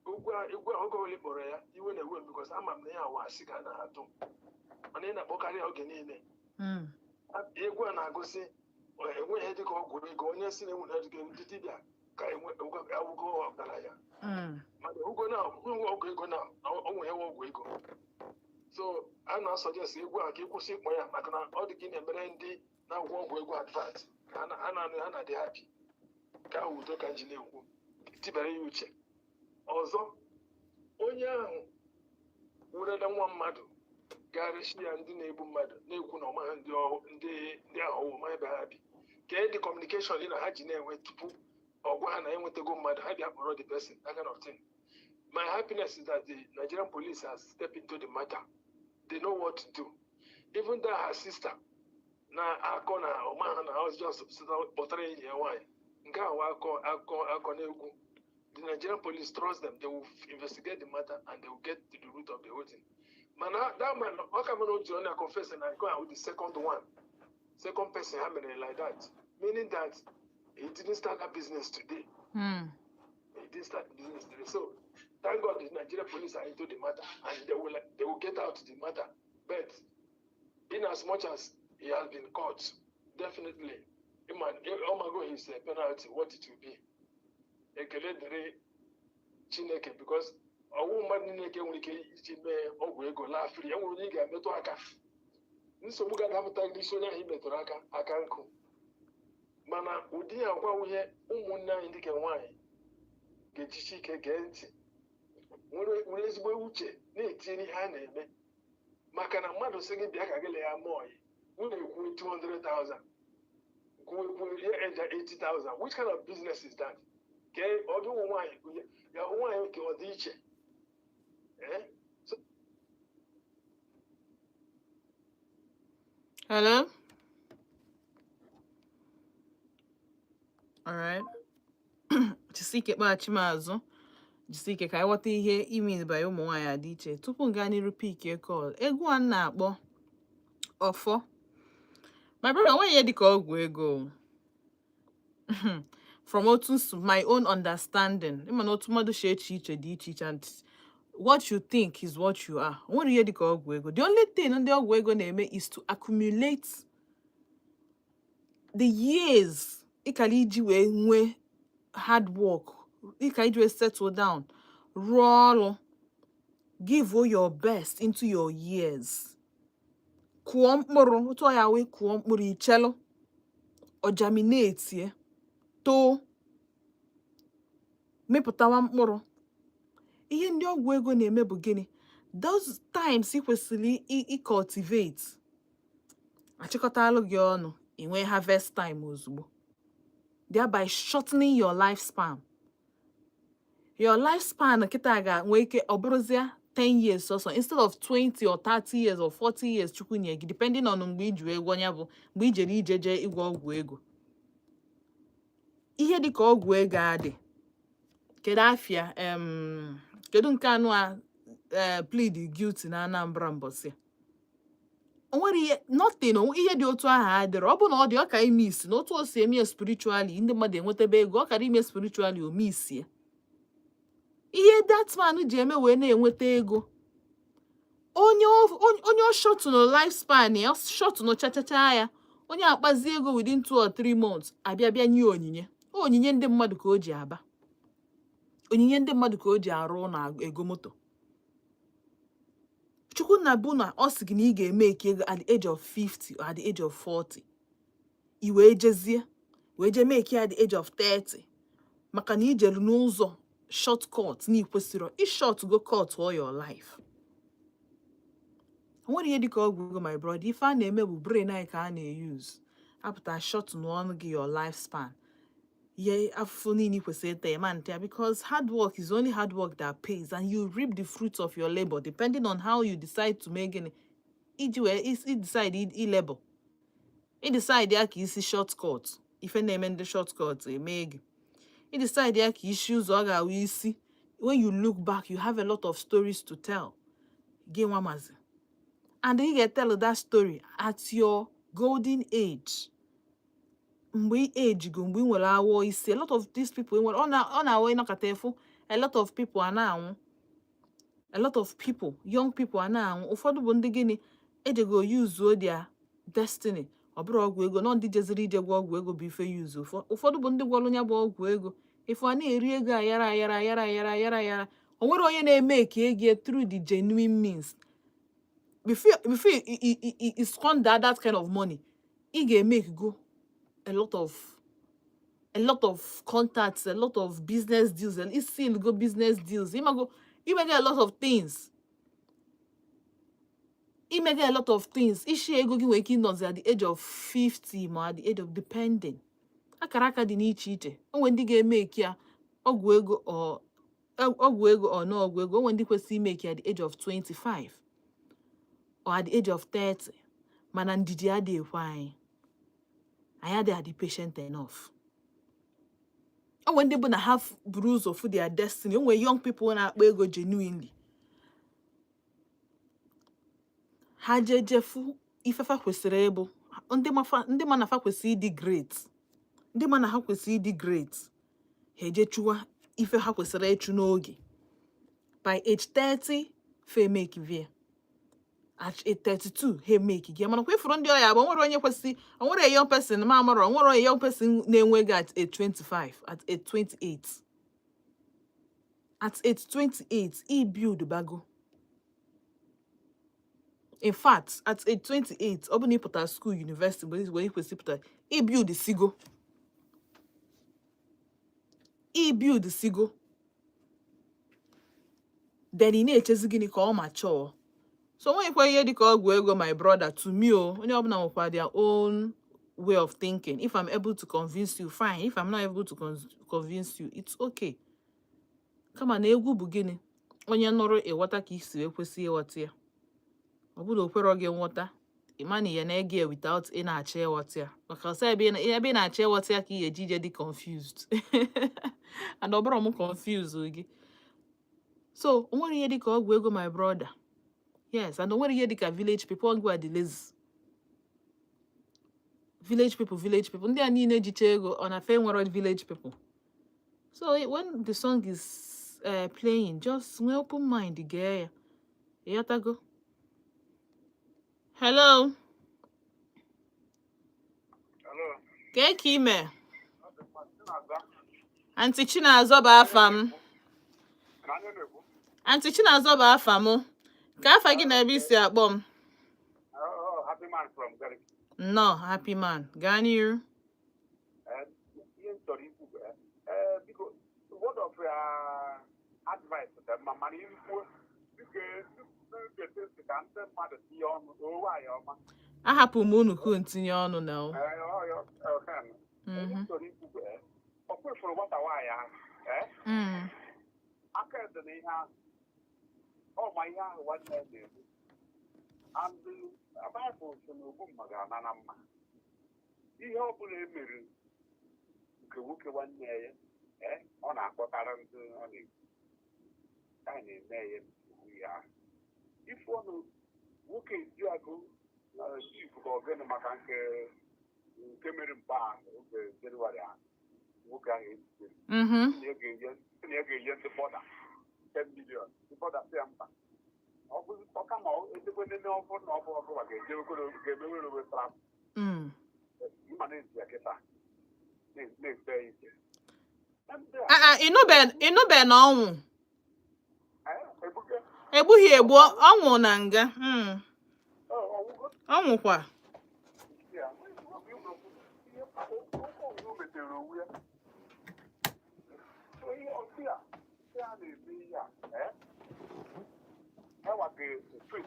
Egwu ahụ, oge ọbụla ị kpọrọ ya, iwe na-ewe m, because ama m na ya awa asị ka a na-atụ, mana ị na-akpọkarị ya oge niile. Egwu a na-agụsị enweghị ihe dịka ọgwụ ego, onye si na enwere dịka ndị dibịa ka enwe awụgo ọgaranya. Mana ụgwọ na ụgwọ ọgwụ ego na ọ nwere ọgwụ ego. So a na-asuggest egwu a ka ịkwụsị ịkpọ ya, maka na ọ dị ka ị na-emere ndị na-agwọ ọgwụ ego advert ka ha na-adị happy ka ahụ. Udo ka nji na-ekwu, tibere ya uche ọzọ. Onye ahụ werele nwa mmadụ garịsị ya ndị na-egbu mmadụ, na-ekwu na ọmaghị ndị ndị ahụ ma ebe ha bi. Kee the communication dị na ha ji na-enwe tupu ọ gwa ha na enwetago mmadụ, ha bịa kpọrọ the person, that kind of thing. My happiness is that the Nigerian police has stepped into the matter. They know what to do. Even though her sister na akọ na ọma ha na house just kpọtara enyi ya nwaanyị nke ahụ, akọ akọ akọ n'egwu. The Nigerian police, trust them, they will investigate the matter and they will get to the root of the whole thing. Mana that man, ọ ka mere o ji ọ na confess na nke ahụ, the second one, second person ha mere like that, meaning that he didn't start that business today. He didn't start the business today. So thank God the Nigerian police are into the matter and they will get out the matter. But in as much as he has been caught, definitely, him and Omago his penalty, what it will be. Ekele dịrị Chineke, because ọwụ mmadụ niile ka enwere ike iji mee ọgwụ ego laa free. Enwere onye ị ga-emetụ aka, nsogbu ga-adapụta gị n'isi onye ahụ ị metụrụ aka aka nkụ. Mana ụdị agwa ihe ụmụnne anyị dịka nwaanyị ga-ejichi ike gee ntị, nwere ezigbo uche na-etinye n'ihe a na-eme, maka na mmadụ sị gị bịa ka gị lee ya mụọ unu ekwu 200,000, kwuo ekwu ya eja 80,000. Which kind of business is that? Ka ọ dị ụmụ nwaanyị ya nwaanyị ka ọ dị iche, eh? So, Hello? All right. Jisi ike kpaghachi m azụ. Jisi ike ka anyị ghọta ihe i mean by ụmụ nwaanyị adị iche. Tupu m gaa n'iru pick call. Egwu a m na-akpọ Ọfọ. My brother, onweghị ihe dịka ọgwụ ego. From otu my own understanding, ịma na otu mmadụ si eche iche dị iche iche, and what you think is what you are. O nwere ihe dịka ọgwụ ego. The only thing ndị ọgwụ ego na-eme is to accumulate the years ịkara iji wee nwee hard work, ịka iji wee settle down, rụọ ọrụ, give all your best into your years, kụọ mkpụrụ otu ọ ya wee kụọ mkpụrụ, ichelụ ọ germinate, too, mịpụtawa mkpụrụ. Ihe ndị ọgwụ ego na-eme bụ gịnị? Those times ị kwesịrị i cultivate, achịkọtalụ gị ọnụ, ị nwee harvest time ozugbo, thereby shortening your lifespan. Your lifespan kịta ga-nwee ike ọ bụrụzia 10 years sọsọ instead of 20 or 30 years or 40 years Chukwu nye gị, depending on mgbe iji wee gwọ ya, bụ mgbe i jere ije jee ịgwọ ọgwụ ego. Ihe dịka ọgwụ ego adị. Kedu afịa kedu nke anụ a plead guilty na Anambra mbọsị? O nwere ihe, nothing. Ihe dị otu ahụ adịrọ. Ọ bụ na ọ dị, ọ ka ime isi na otu o si eme ya spiritually, ndị mmadụ enwetebe ego, ọ kara ime spiritually o misie. Ihe that man ji eme wee na-enweta ego, onye ọ shortenụ lifespan ya, shortenụ chachacha ya, onye akpazi ego within 2 or 3 months, abịa bịa nye onyinye, onyinye ndị mmadụ ka o ji aba, onyinye ndị mmadụ ka o ji arụ ụlọ, ego moto. Chukwunna bụ na ọ sị gị na ị ga-eme eke ego at the age of 50 or at the age of 40, i wee jezie wee jee make ya at the age of 30, maka na ijelu n'ụzọ shortcut na ikwesịrọ i short go cut all your life. O nwere ihe dịka ọgwụ ego, my brother. Ife a na-eme bụ brain anyị ka a na-use apụta short n'ọnụ gị your lifespan. Ihe afụfụ niile ị kwesịrị ịta ya ma nta ya, because hard work is only hard work that pays, and you reap the fruits of your labor depending on how you decide to make gịnị iji wee i decide i labor. I decide ya ka isi shortcut, ife na-eme ndị shortcut eme gị. I decide ya ka isi ụzọ ọ ga-awụ isi, when you look back, you have a lot of stories to tell gị nwa mazi, and ị ga-tell that story at your golden age, mgbe ị age go, mgbe ị nwere awọ isi. A lot of these people nwere ọ na-awọ ịnọkọta efu. A lot of people a na-anwụ, a lot of people, young people a na-anwụ. Ụfọdụ bụ ndị gịnị ejego use their destiny. Ọ bụrụ ọgwụ ego nọ, ndị jeziri ije gwa ọgwụ ego bụ ife use. Ụfọdụ bụ ndị gwọrọ ya bụ ọgwụ ego, ife a na-eri ego ayara ayara ayara ayara ayara ayara. O nwere onye na-eme ka ego through the genuine means. Before you squander that kind of money, ị ga-emake go a lot of contacts, a lot of business deals, and still go business deals. Imago imega a lot of things, imega a lot of things. Ishi ego gị nwere ike ịnọzi at the age of 50, ma at the age of, depending. Akara aka dị n'iche iche. O nwere ndị ga-eme eki ya ọgwụ ego, ọ ọgwụ ego, ọ na ọgwụ ego. O nwere ndị kwesịrị ime eki at the age of 25 or at the age of 30, mana ndidi adịghị ekwe anyị. Anyị adịghị adị patient enough. O nwere ndị bụ na ha buru ụzọ fụ their destiny. O nwere young people na-akpa ego genuinely. Ha jeje fụ ife fa kwesịrị ịbụ, ndị ma na fa kwesịrị ịdị great, ndị ma na ha kwesịrị ịdị great, ha eje chụwa ife ha kwesịrị ịchụ n'oge. By age 30, fa emake vie. At age 32, ha emake gị. Mana kwa ifuru ndị ọya bụ onwere onye kwesị, onwere a young person ma amara, onwere a young person na-enwe ego at age 25, at age 28. At age 28, e build bago. In fact, at age 28, ọ bụ na ị pụtara school, university, mgbe ị kwesịrị ịpụta, e build sigo, e build sigo. Then ị na-echezi gịnị ka ọ mature? So onweghịkwa ihe dịka ọgwụ ego, my brother, to me o. Onye ọbụla nwekwa their own way of thinking. If I'm able to convince you, fine. If I'm not able to convince you, it's okay. Kama na egwu bụ gịnị? Onye nụrụ ịghọta ka isi wee kwesị ịghọta ya. Ọ bụrụ okwerọ gị nghọta, ịma na ya na-ege ya without ị na-achọ ịghọta ya, maka ọsọ ebe ị na-achọ ịghọta ya ka ị ga-eji ije dị confused, and ọ bụrụ m confuse gị. So o nwere ihe dịka ọgwụ ego, my brother. Yes, and o nwere ihe dịka village people. Ọgwụ a dị lazy. Village people, village people, ndị a niile jicha ego, ọ na fe nwere village people. So when the song is playing, just nwee open mind, gee ya. Ịghọtago? Hello. Hello. Kee ka ime? Ọ dị mma, Chinaza. Aunty Chinazọ bụ afa m. Na anya na-ekwu. Aunty Chinazọ bụ afa m. Ka afa gị na ebe isi akpọ m? Oh, happy man from Gariki. Nnọọ, happy man, gaa n'iru. Ihe m chọrọ ikwu bụ, biko, word of advice dị mma, mana ikwuo, biko, nketa ntị ka ndị mmadụ tinye ọnụ o, nwaanyị ọma. Ahapụ m unu kwuo, ntinye ọnụ na o. Ọ ya, ihe m chọrọ ikwu bụ, ọ kwefuru nwata nwaanyị ahụ, aka ede na ihe ahụ, ọ ma ihe ahụ nwanne ya na-ekwu, and the Bible sị na ogbu mma ga-ana na mma. Ihe ọ bụla e mere nke nwoke nwanne ya, ọ na-akpọtara ndị ọ na-ekwu a na-eme ya nsogbu ya ahụ. Ife ọnụ nwoke eji agụ na chief ka ọ gịnị, maka nke mere mgbe ahụ oge Jenụwarị ahụ nwoke ahụ ejidere na ya ga-enye ndị border 10 million. Ndị border sị ya mba. Ọ bụ ọ kama edekwe nene, ọ bụrụ na ọ bụ ọgụwa ga-emewere onwe trap. Mma na-ezi ya kịta na-ekpe ya ikpe. Ndị a, Ah, ah, ịnụbe na ọnwụ. Ebuge. Egbughị egbu, ọnwụ na nga. Ọnwụgo. Ọnwụkwa. Ya ihe ọgwụ metere onwe ya. So ihe ọsị a ihe a na-eme, ihe a ewa ga-efe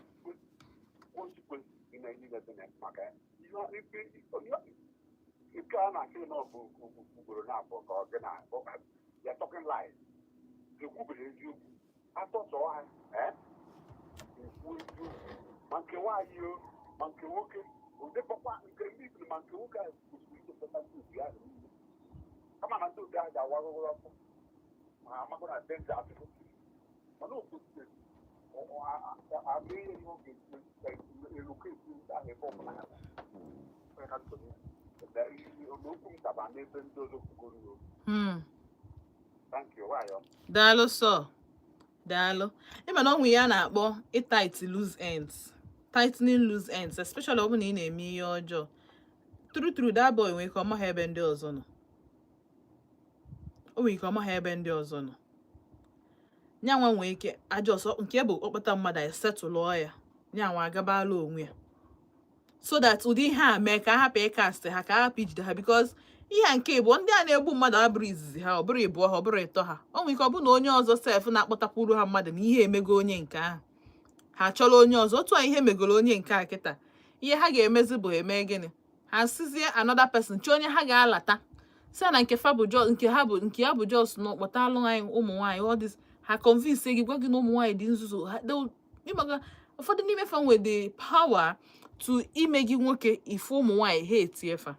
consequence dị na ihe dị na maka ya. Ihe ife nke a na-asị na ọ bụ ugboro na-abụọ ka ọ gị na ya talking lies, ekwubeghị eziokwu atọtọọ ha, ekwu eziokwu, ma nke nwaanyị o, ma nke nwoke ụdịkpọkwa nke ndị ibiri, ma nke nwoke ahụ kwesịrị ichepụta ndị otu ahụ niile, kama na ndị otu ahụ ga-awarụrụ ọkụ ma ha amakwa na danger atụtụ, mana o kwesịrị ama ihe ọ ga-esi eloketi ahụ ebe ọbụla ha nọ. Onye ka m chọrọ ikwu. N'okwu m daba n'ebe ndị ọzọ kwugoro o. Thank you, nwayọ. Daalụ sọ, daalụ. Ịma na ọnwụ ya na-akpọ ịtight loose ends, tightening loose ends, especially ọ bụ na ị na-eme ihe ọjọọ. True true, that boy nwere ike ọ maghị ebe ndị ọzọ nọ. O nwere ike ọ maghị ebe ndị ọzọ nọ. Nyanwa nwee ike ajọ ọsọ nke bụ ọkpata mmadụ esetụlụọ ya, nyanwa agabala onwe ya, so that ụdị ihe a mee ka a hapụ ịcast ha, ka a hapụ ijide ha, because ihe a nke ịbụọ ndị a na-egbu mmadụ abụrụ izizi ha, ọ bụrụ ịbụọ ha, ọ bụrụ ịtọ ha. O nwere ike ọ bụ na onye ọzọ sef na-akpọtakwuru ha mmadụ na ihe emego onye nke ahụ, ha chọrọ onye ọzọ. Otu a ihe megoro onye nke a kịta, ihe ha ga-emezi bụ eme gịnị? Ha sizie another person, chọọ onye ha ga-alata. Si na nke fa bụ nke ha bụ, nke ya bụ just nọ kpọtalụ anyị ụmụ nwaanyị. All this ha convince gị, gwa gị na ụmụ nwaanyị dị nzuzu ha. Ịmaga ụfọdụ n'ime fa nwere the power to ime gị nwoke ife ụmụ nwaanyị ha etie fa,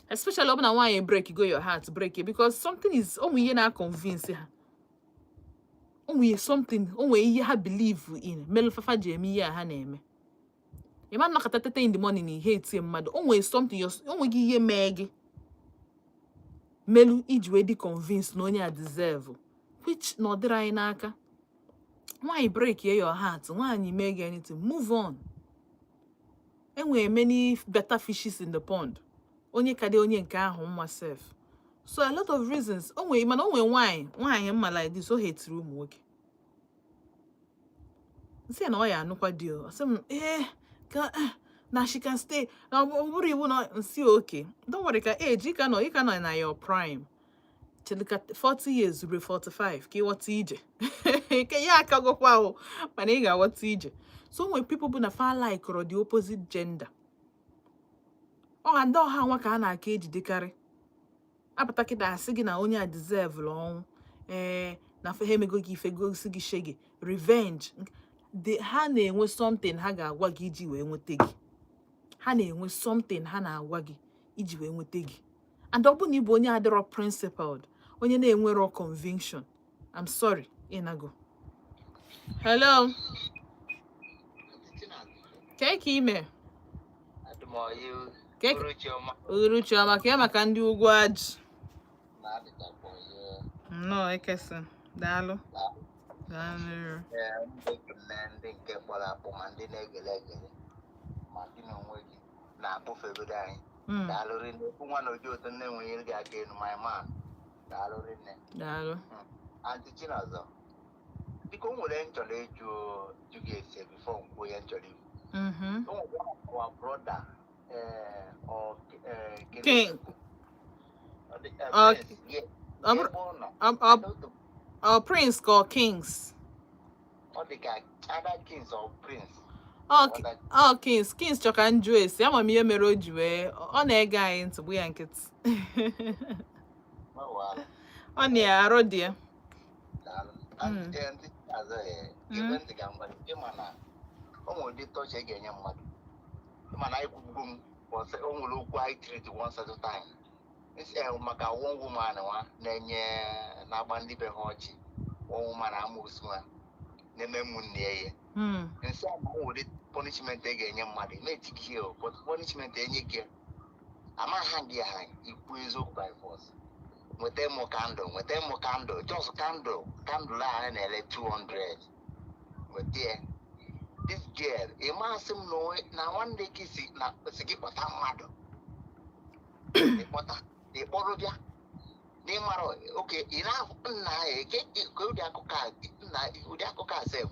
especially ọ bụ na nwaanyị break go your heart, break it, because something is ụmụ ihe na-convince ha, ụmụ ihe something, o nwere ihe ha believe in mere fafa ji eme ihe a ha na-eme. Ịma nnọkọta tete in the morning na ihe etie mmadụ, o nwere something, o nweghị ihe mee gị melu iji wee dị convinced na onye a deserve, which na ọ dịrị anyị n'aka. Nwaanyị break your heart, nwaanyị mee gị anything, move on. Enwere many better fishes in the pond, onye ka dị onye nke ahụ mma sef. So a lot of reasons o nwere, mana o nwere nwaanyị mma like this, o hetiri ụmụ nwoke, nsị na ọ ya anụkwa di o. Ọ sị m ee ka na she can stay, na ọ bụrụ iwu na nsị oke. Don't worry, ka age ị ka nọ, ị ka nọ na your prime. Chelụ ka 40 years ruo 45 ka ịghọta ije ke ya akagokwa o, mana ị ga-aghọta ije. So o nwere people bụ na fa like the opposite gender. Ọha ndị ọha nwa ka a na-aka ejidekarị apụta kịta asị gị na onye a deserve ọnwụ, ee, na ha emego gị ife, gosi gị shege revenge. Ha na-enwe something ha ga-agwa gị iji wee nweta gị. Ha na-enwe something ha na-agwa gị iji wee nweta gị. And ọ bụrụ na ị bụ onye adịrọ principled, onye na-enwero conviction, I'm sorry, ịnago. Hello, ka ka ime? Uhuruchi ọma. Ka maka ndị ugwu ajị nnọọ ekesa. Daalụ, daalụ. Ee, ndị ekele, ndị nke kpọrọ akpọ, ma ndị na-egele egele, ma gị na onwe gị na-akpọfegodo anyị. Daalụ rinne. Okwu nwa na oji otu nne nwere gị aka elu, my man. Daalụ rinne. Daalụ. Aunty Chinazọ, biko, o nwere m chọrọ ịjụ jụ gị ese before m kwuo ya m chọrọ ikwu. O nwere one of our brother, ọ King. Ọ dị- Prince, yeah. Ọ bụrụ Ebe ọ nọ, ọ Prince ka ọ Kings? Ọ dị ka either Kings or Prince. Ọ Kings. Kings chọ ka m jụọ esi ama m ihe mere o ji wee ọ na-ege anyị ntị, gbu ya nkịtị. No wahala. Ọ na-arụ dị ya. Daalụ. Ndị azụ, ekwentị ka m gwara gị, ịma na o nwere ụdị tọọchị ị ga-enye mmadụ. Ịma na anyị kwubugo m o nwere okwu anyị treat one certain time. Nsị, maka one woman nwa na-enye na-agba ndị be ha ọchị, one woman amoosu nwa na-eme ụmụnne ya ihe. Nsị a na o nwere punishment ị ga-enye mmadụ na-eti gị ihe o, but punishment enye gị ama ha gị ha ikwu eziokwu by force. Nweta mụ candle, nweta mụ candle, just candle, candle a anyị na-ele 200, nweta ya. This girl, ị masị m na na nwanne gị si na si gị kpọta mmadụ, ịkpọta ịkpọrọ bịa n'ịmara oke ị na-ahụ nna ya ke ụdị akụkọ a, nna, ụdị akụkọ a sef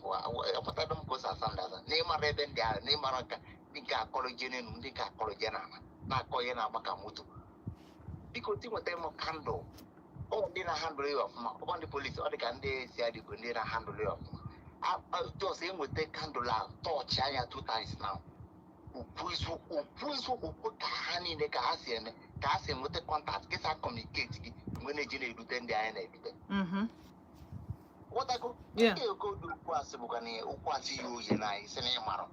ọpụtado m ka o si asa ndaza n'ịmara ebe ndị ahụ, n'ịmara nka ndị nke akọrọ je n'elu, ndị nke akọrọ je n'ala, na-akọ ihe na-agba ka moto. Biko, ti nweta m candle. Ọ ndị na-ahandle ya ọfụma, ọ bụ ndị polisi, ọ dị ka ndị CID bụ ndị na-ahandle ya ọfụma. Just enweta candle a, tọọchị anya two times now, okwu eziokwu, okwu eziokwu, okwu ka ha niile ka ha si eme, ka ha si enweta contact kịsa communicate gị mgbe na-eji na-erute ndị anyị na-erute. Ghọtago? Ndị ogodo okwu asị bụkwa na okwu asị ya oyi na anyị sị na ịmara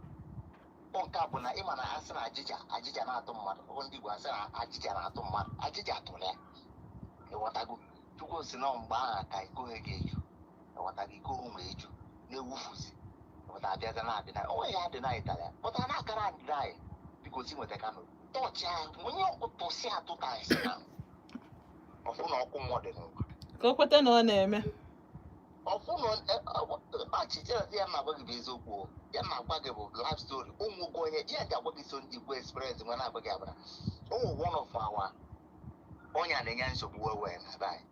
ọ nke a bụ na ịma na asị na ajịja ajịja na-atụ mmadụ. Ọ ndị Igbo asị na ajịja na-atụ mmadụ, ajịja atụrụ ya. Ịghọtago? Chukwu si na mgbe ahụ ka iko ha ga-eju. Ịghọtago? Iko ụmụ eju na-ewufuzi. Ịghọta? Abịaza na-adị na onwe ya adị na ịtara ya pụta na akara adịna anyị. Biko, si nweta candle, tọọchị ahụ, onye ọkụ tụsị atụ times na ọfụ na ọkụ mmụọ dị n'ụwa. Ka o kweta na ọ na-eme. Ọfụ na ọchịchị ya na-agwa gị bụ eziokwu o. Ya na-agwa gị bụ life story. Ụmụ nwoke onye ya ji agwa gị so ndị Igbo experience nwe na-agwa gị abara ụmụ one of our onye a na-enye nsogbu wee wee na be anyị.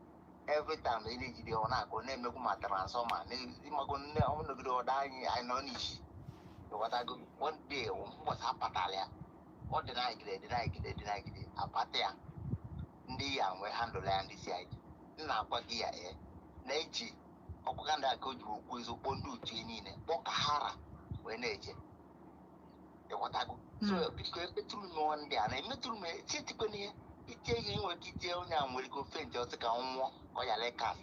Every time ị na-ejide ọ na-akụ na-emegwu ma transformer ịmago nne ọ nọgide ọda anyị anyị nọ n'isi. Ịghọtago? One day, mbọsị apatara ya, ọ dị nagide dị nagide dị nagide apata ya, ndị ya nwee handle ya, ndị CID m na-agwa gị ya ee na-eji ọkụ candle aka o ji okwu eziokwu ndị otu ya niile kpọ ka hara wee na-eje. Ịghọtago? So biko, emetụrụ m ndị a na emetụrụ m echetikwana ihe. Itie ihe nwere ike itie onye a nwere ike ofe nje ọsị ka ọ nwụọ, ka ọ ghara ịkas.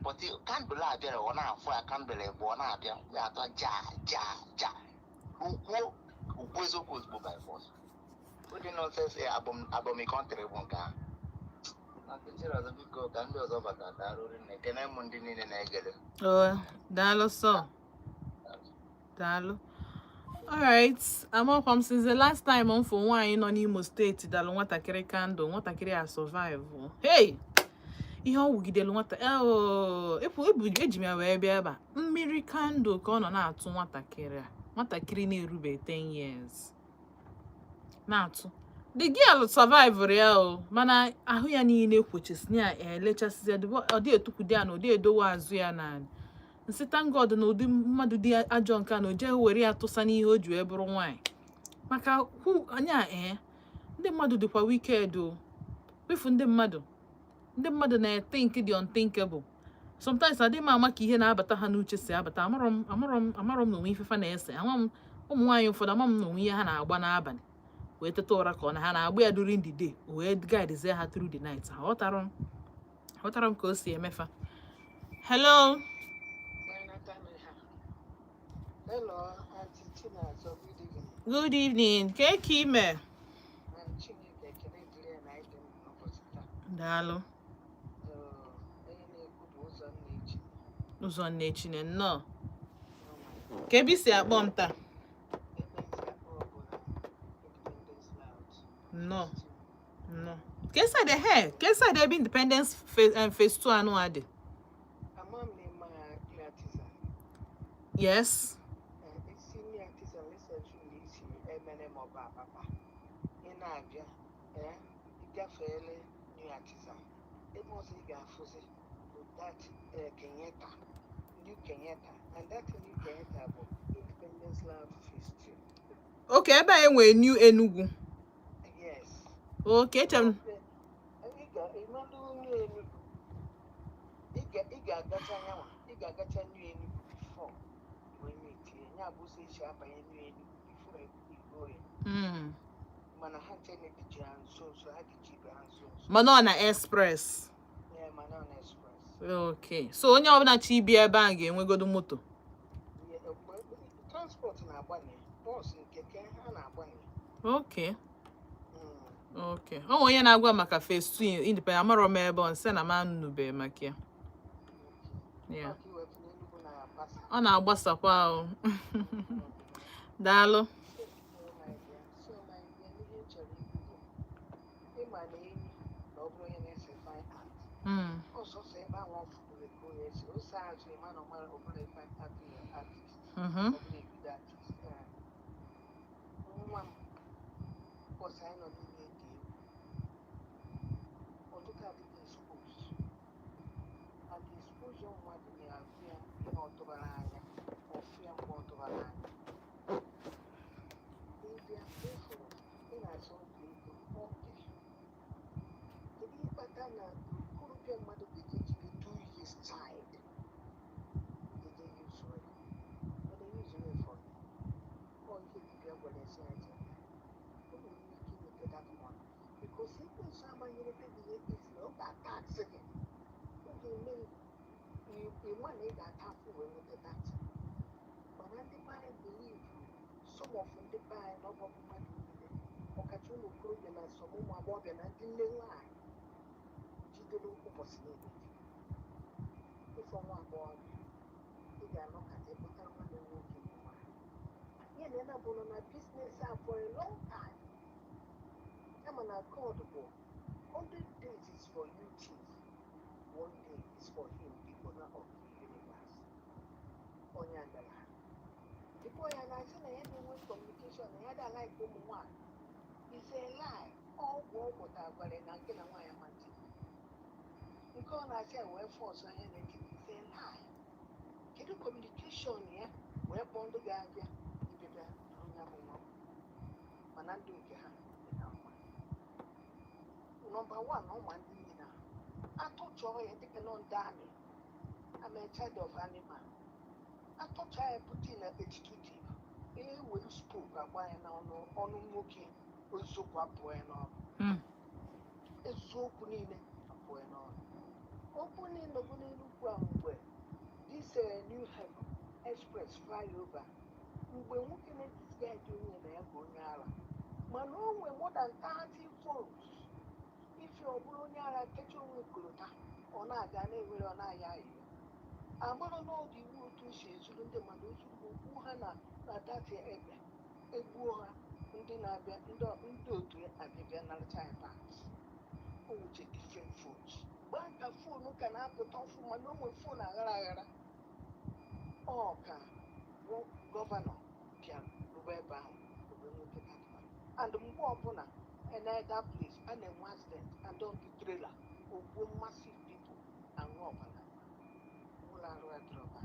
But candle a bịara, ọ na-afụ ya, candle bụ ọ na-abịa ya atọ ja ja ja, ukwuo ukwu eziokwu ozugbo by force. Ụdị nonsense abomi country bụ nke ahụ. Na nkụchiri ọzọ, biko, ka ndị ọzọ bata. Daalụ rinne. Ekene m ndị niile na-egere. Oh, daalụ sọ, daalụ. Alright, amakwa m since the last time m fụ nwaanyị nọ n'Imo Steeti dalụ nwatakịrị candle, nwatakịrị a survive. Hey, ihe ọ wugidelu nwata, oh, epu ebu eji m ya wee bịa ebe a. Mmiri candle ka ọ nọ na-atụ nwatakịrị a, nwatakịrị na-erube 10 years na-atụ. The girl survive ya o, mana ahụ ya niile kwochisi ya, elechasị ya, ọ dị etukwude ya na ụdị edowe azụ ya naanị. Nsị, thank God na ụdị mmadụ dị ajọ nke a na o jeghị were ya tụsa n'ihe o ji wee bụrụ nwaanyị, maka hụ anya. Ee, ndị mmadụ dịkwa wicked o. Kwefu ndị mmadụ na-ethink the unthinkable sometimes. Adịghị m ama ka ihe na-abata ha n'uche si abata. Amarọ m, amarọ m, amarọ m na onwe ifefa na-ese. Ama m ụmụ nwaanyị ụfọdụ, ama m na onwe ihe ha na-agba n'abalị wee teta ụra, ka ọ na ha na-agba ya during the day, o wee guide ha through the night. Aghọtara m, aghọtara m ka o si emefa. Hello. Hello, Auntie Chinazọ, good evening. Good evening. Ka ka ime? Na Chineke, ekele dịrị ya na anyị dị ndụ n'ụbọchị taa. Daalụ. Onye na-ekwu bụ ụzọ nna echi. Ụzọ nne nnọọ. Ka ebe i si akpọ m taa? Ebe esi akpọ bụ na Independence Layout. Nnọọ, nnọọ. Ka side he, ka side ebe Independence phase 2 anụ a dị? Ama m na ịma New Artisan. Yes. Esi New Artisan, lesọju na isi Emene maọbụ Ababa. Ị na-abịa, ịgafeele New Artisan. Ebe ọzọ ị ga-afụzi bụ that Kenyatta, New Kenyatta, and that New Kenyatta bụ Independence Layout Phase 2. Okay, ebe a enwere New Enugu? Yes. Okay, eche m. Ị ga-emelụ New Enugu. Ị ga-agacha nyanwa, ị ga-agacha New Enugu before wee meetie. Ya bụ ụzọ esi abanye New Enugu before iruo ya. Mana ha nche na-edichi ha nso nso, ha dịchi ibe ha nso nso. Mana ọ na express? Yeah, mana ọ na express. Okay, so onye ọbụla chi ibi ebe ahụ ga-enwegodo moto? Yeah, transport na-agbanye, bus, keke, ha na-agbanye. Okay, o nwere onye na-agwa maka phase 2 Independent, amarọ m ebe ọ nsị na m anụnube maka ya. Yeah. Ọ ka iwepụ n'Enugu na-agbasa. Ọ na-agbasakwa o. Daalụ. Oh my dear. So my dear, ihe m chọrọ ikwu bụ, ịma na enyi na ọ bụrụ onye na-ese fine art, ọsọsọ ebe ahụ ọ fụrụ ka onye ese ose azụ, ịma na ọ mara ọ bụrụ fine art artist, ọ bụrụ a good artist. Nwa m, bọsị anyị nọ n'ime dị egwu, ọtụtụ adịghị expose, and exposure mmadụ na-abụ ya ihe ọ tụbara anya ọfụ ya mgbe ọ tụbara anya. Ịbịa ịfụrụ ị na-achọ ọgwụ ego oke, kedu ihe kpata na okorobịa mmadụ ga-eje jide 2 years child eje yuzuo ya? Ọ na-eyuzu ya for ọ ihe dibịa gwara ya sị ya jee o nwere ike inweta that money, because ekwensu amanyere gị ihe easily. Ọ ga-atax gị, ọ ga-eme ịma na ị ga-ata afụ wee nweta that. Mana ndị be anyị believe, some of ndị be anyị na ọ bụ mmadụ niile, ọkacha ụmụ okorobịa na some ụmụ agbọghọbịa na ndị nne nwaanyị jidere ụbọchị niile ịfọ nwa agbọghọbịa. Ị ga-anọkọta ịkpọtara nwanne m nwoke bụ nwaanyị ya na ya bụ nọ na business a for a long time, kama na God bụ 100 days is for you chief, one day is for him, the owner of the universe. Onye abịara tupu ya na-asị na ya na-enwe communication na ya da like ụmụ nwaanyị is a lie. Ọgwụ ọ gwọtara gwara na nke na nwaanyị ama ntị nke ọ na-asị ya wee force anya na-eke is a lie. Kedu communication ya wee kpọọ ndị ga-abịa ịbịa onye bụ nwa? Mana ndụ nke ha dị na mma. Number one, ụmụ ndị niile atụchọọ ya dịka nọ ndị amị. I'm a child of animal. Atụcha ya pụta na executive, ewere spoke agba ya n'ọnụ, ọnụ nwoke oziokwu apụọ ya n'ọnụ. Eziokwu niile apụọ ya n'ọnụ. Okwu niile bụ n'Enugwu a, mgbe this New Haven Express flyover, mgbe nwoke na-edisguise onye na ya bụ onye ara, mana o nwe more than 30 phones. Ife ọ bụrụ onye ara kecha onwe kolota, ọ na-aga na-enwere, ọ na-aya ayịya amara na ọ dị iwu otu esi ezuru ndị mmadụ ozugbo okwu ha na dati ebe egbuo ha. Ndị na-abịa, ndị otu ya abịa naracha ya parts. O nwuche different phones mgbe ka phone ka na-apụta ọfụma na onwe phone aghara aghara. Ọ ka bụ governor bịara rube ebe ahụ wee nweta that man. And mgbe ọbụla na that place a na-enwe accident and on the trailer ogbuo massive people, aṅụ ọbara ụlọ arụ adịrọba.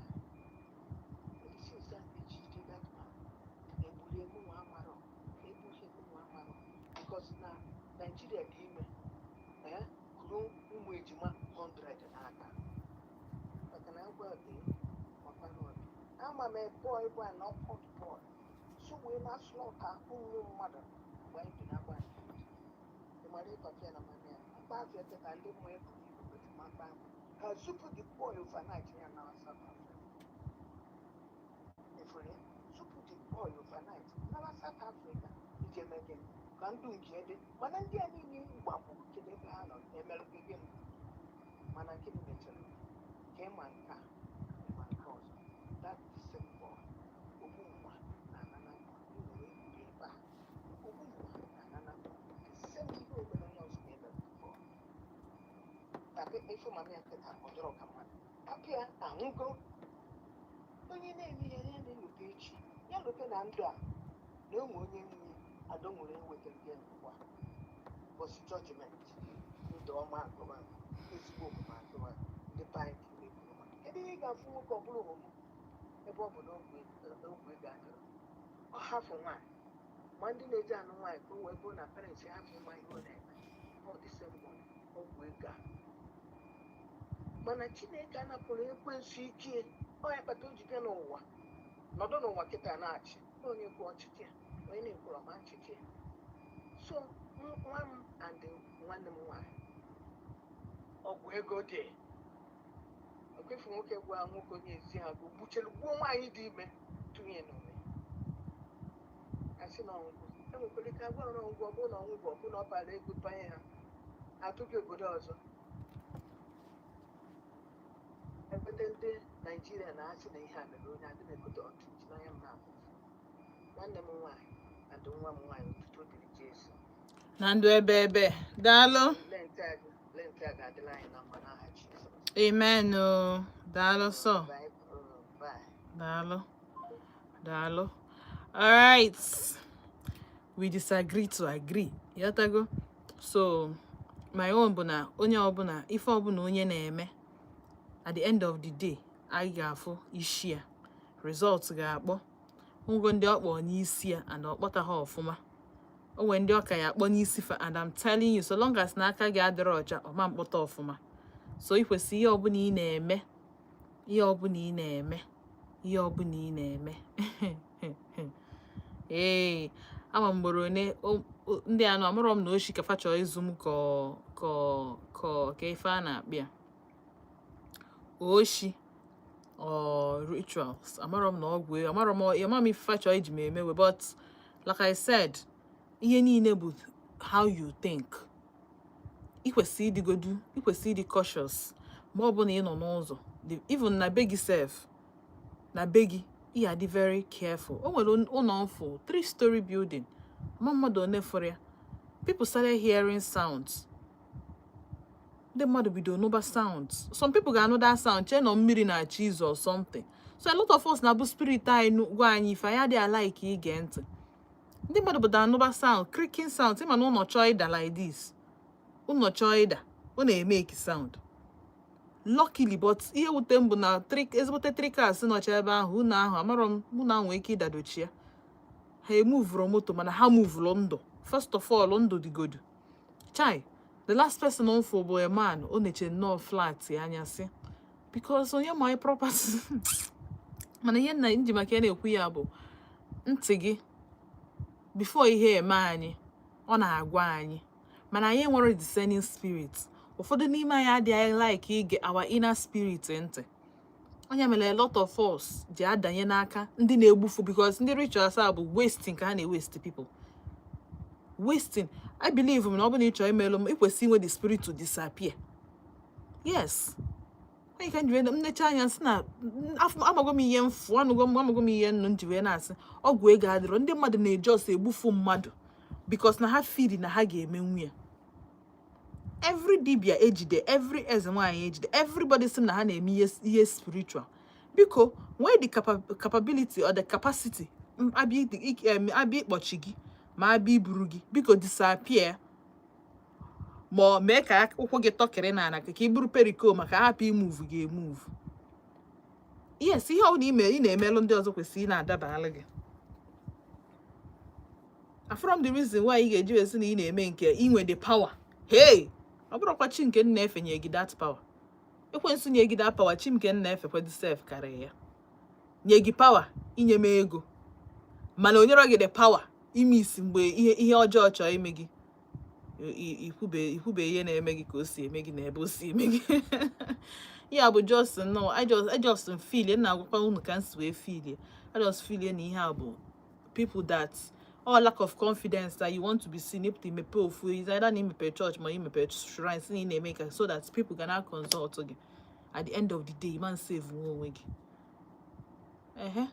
Since a na-ejide that man, egburu emu nwa amarọ, egbughị emu nwa amarọ, because na Nigeria dị ime ee kuru ụmụ ejima 100 n'aka, maka na agwa dị makwara obi. Ama m boy bụ an awkward boy, so wee na slaughter ụmụ mmadụ mgbe anyị bi na-agba. Ị mara ịpapịa na mama ya mkpa afịa ka ndị mmụọ eburu ibu wetu mkpa ahụ ha zupụ the boy overnight ya na South Africa. Efere zupụ the boy overnight nara South Africa ije mee gịnị? Ka ndụ nke dị. Mana ndị a niile gbagburu, kedu ebe ha nọ? Emerụ gị gịnị? Mana gịnị mechara ka ịma nke a, ịma nke ọzọ? That same boy ogbu mma na anana nwere egburu ebe a, ogbu mma na anana, the same ihe o mere onye ọzọ na-eme before. Papa ife mama ya kịta, ọ dịrọ ka mmadụ. Papa ya anwụgo. Onye na-eme ihe ya na-elote echi, ya lote na ndụ a na ụmụ onye nwe ado nwere ewetara gị n'ụwa ụbọchị judgment. Ndụ ọma agụba, ezigbo omume agụba, ndị be anyị ka ekwuru. Ma kedu ihe ị ga-afụ? Nwoke ọ bụrụ omume ebe ọ bụ na ogwe ego adịrọ, ọ hafụ nwaanyị, ma ndị na-eji anụ nwaanyị ka o wee bụrụ na parents hafụ ịma ihe ọ na-eme. Ọ dị same money, ọgwụ ego a. Mana Chineke anapụrụ ekwensu ike. Ọ ya kpata o ji bịa n'ụwa, nọdụ n'ụwa kịta na-achị onye kwuo ọchịchị ya, onye na-ekwuru ọma nchịchị ya. So nwa m and nwanne m nwaanyị, ọgwụ ego dị okwefu. Nwoke gwa nwoke onye ezi ha bụ gbuchere gbuo nwaanyị dị ime, tụnye n'ome, asị na ọgwụ enwekwara ike agwa ọrụ ọgwụ. Ọ bụrụ na ọnwụ bụ ọ bụrụ na ọ bara ego banye, ha atụghị obodo ọzọ ekweta. Ndị Naijiria na-asị na ihe a mere onye adị na-ekote ọtụtụ n'anya m na-abụ nwanne m nwaanyị and nwa m nwaanyị. Otuto dịrị Jesu. Na ndụ ebe ebe. Daalụ. Lent a ga-adịla anyị na mma n'aha Jizọs. Amen o. Daalụ sọ. Bye, bye. Daalụ, daalụ. Alright, we disagree to agree. Ịghọtago? So my own bụ na onye ọbụla, ife ọbụla onye na-eme, at the end of the day anyị ga-afụ isi ya. Result ga-akpọ ngwo ndị ọ kpọọ n'isi ya and ọ kpọta ha ọfụma. O nwere ndị ọka ya akpọ n'isi fa, and I'm telling you, so long as na aka gị adịrọ ọcha, ọma mkpọta ọfụma. So ị kwesị, ihe ọbụla ị na-eme, ihe ọbụla ị na-eme, ihe ọbụla ị na-eme. Ee, ama m mgboro one ndị anụ amụrọ m na oshi ka fa chọọ ịzụ m ka ife a na-akpị ya oshi or rituals. Amarọ m na ọgwụ ego, amarọ m, ama m ife fa chọọ iji m emewe. But like I said, ihe niile bụ how you think. Ị kwesị ịdịgodu, ị kwesị ịdị cautious mgbe ọbụla ị nọ n'ụzọ. Even na be gị sef, na be gị, ị ga-adị very careful. O nwere ụlọ mfụ, 3 story building, ma mmadụ one fụrụ ya. People started hearing sounds. Ndị mmadụ bido nụba sounds. Some people ga-anụ that sound, chee nọ mmiri na-achọ izo or something. So a lot of us na-abụ spirit anyị gwa anyị ife, anyị adịghị alike ige ntị. Ndị mmadụ bụda anụba sound, creaking sound. Ịma na ụlọ chọọ ịda like this, ụlọ chọọ ịda, ọ na-emeki sound. Luckily, but ihe wute m bụ na ezigbote three cars nọcha ebe ahụ. Ụlọ ahụ, amarọ m ụlọ ahụ nwee ike ịdadochi ya. Ha emuvuru moto, mana ha muvuru ndụ. First of all, ndụ dịgodu. Chai, the last person m fụ bụ a man. Ọ na-eche nnọọ flat ya anya sị because onye ma property. Mana ihe nna nji maka ya na-ekwu ya bụ ntị gị, before ihe eme anyị, ọ na-agwa anyị. Mana anyị enwere discerning spirit. Ụfọdụ n'ime anyị adịghị like ige our inner spirit ntị. Onye mere a lot of us ji adanye n'aka ndị na-egbufu, because ndị rituals a bụ wasting ka ha na-waste people, wasting. I believe m na ọ bụ na ị chọrọ imelụ m, ị kwesịrị inwe the spirit to disappear. Yes, onye ka m ji wee nnecha anya sị na amago m ihe mfu, anụgo m, amago m ihe nnu m ji wee na-asị ọgwụ ego adịrọ. Ndị mmadụ na-eji ọsọ egbufu mmadụ because na ha feel na ha ga-emenwu ya. Every dibia ejide, every eze nwaanyị ejide, everybody sị na ha na-eme ihe spiritual, biko nwee the capability or the capacity abịa abịa ịkpọchi gị ma abịa iburu gị, biko disappear, ma ọ mee ka ụkwụ gị tọkịrị n'ala ka ị bụrụ periko, maka hapụ imove gị emove. Yes, ihe ọbụla ime ị na-emelụ ndị ọzọ kwesịrị ị na-adabara gị. From the reason why ị ga-eji wee sị na ị na-eme nke inwe the power, hey, ọ bụrụkwa chi nke m na-efe nye gị that power. Ekwensu nye gị that power, chi nke m na-efekwa dị sef karịrị ya nye gị power inye m ego, mana o nyere gị the power ime isi mgbe ihe ọjọọ chọọ ime gị. Ikwube ihe na-eme gị ka o si eme gị na ebe o si eme gị. Ya bụ just no, I just feel na agwakwa unu ka m si wee feel. I just feel na ihe a bụ people that all lack of confidence that you want to be seen. Ịpụta imepe ofu, is either na imepe church ma imepe shrine, si na ị na-eme ka so that people ga na consult gị. At the end of the day, man, save nwe onwe gị. Ehe,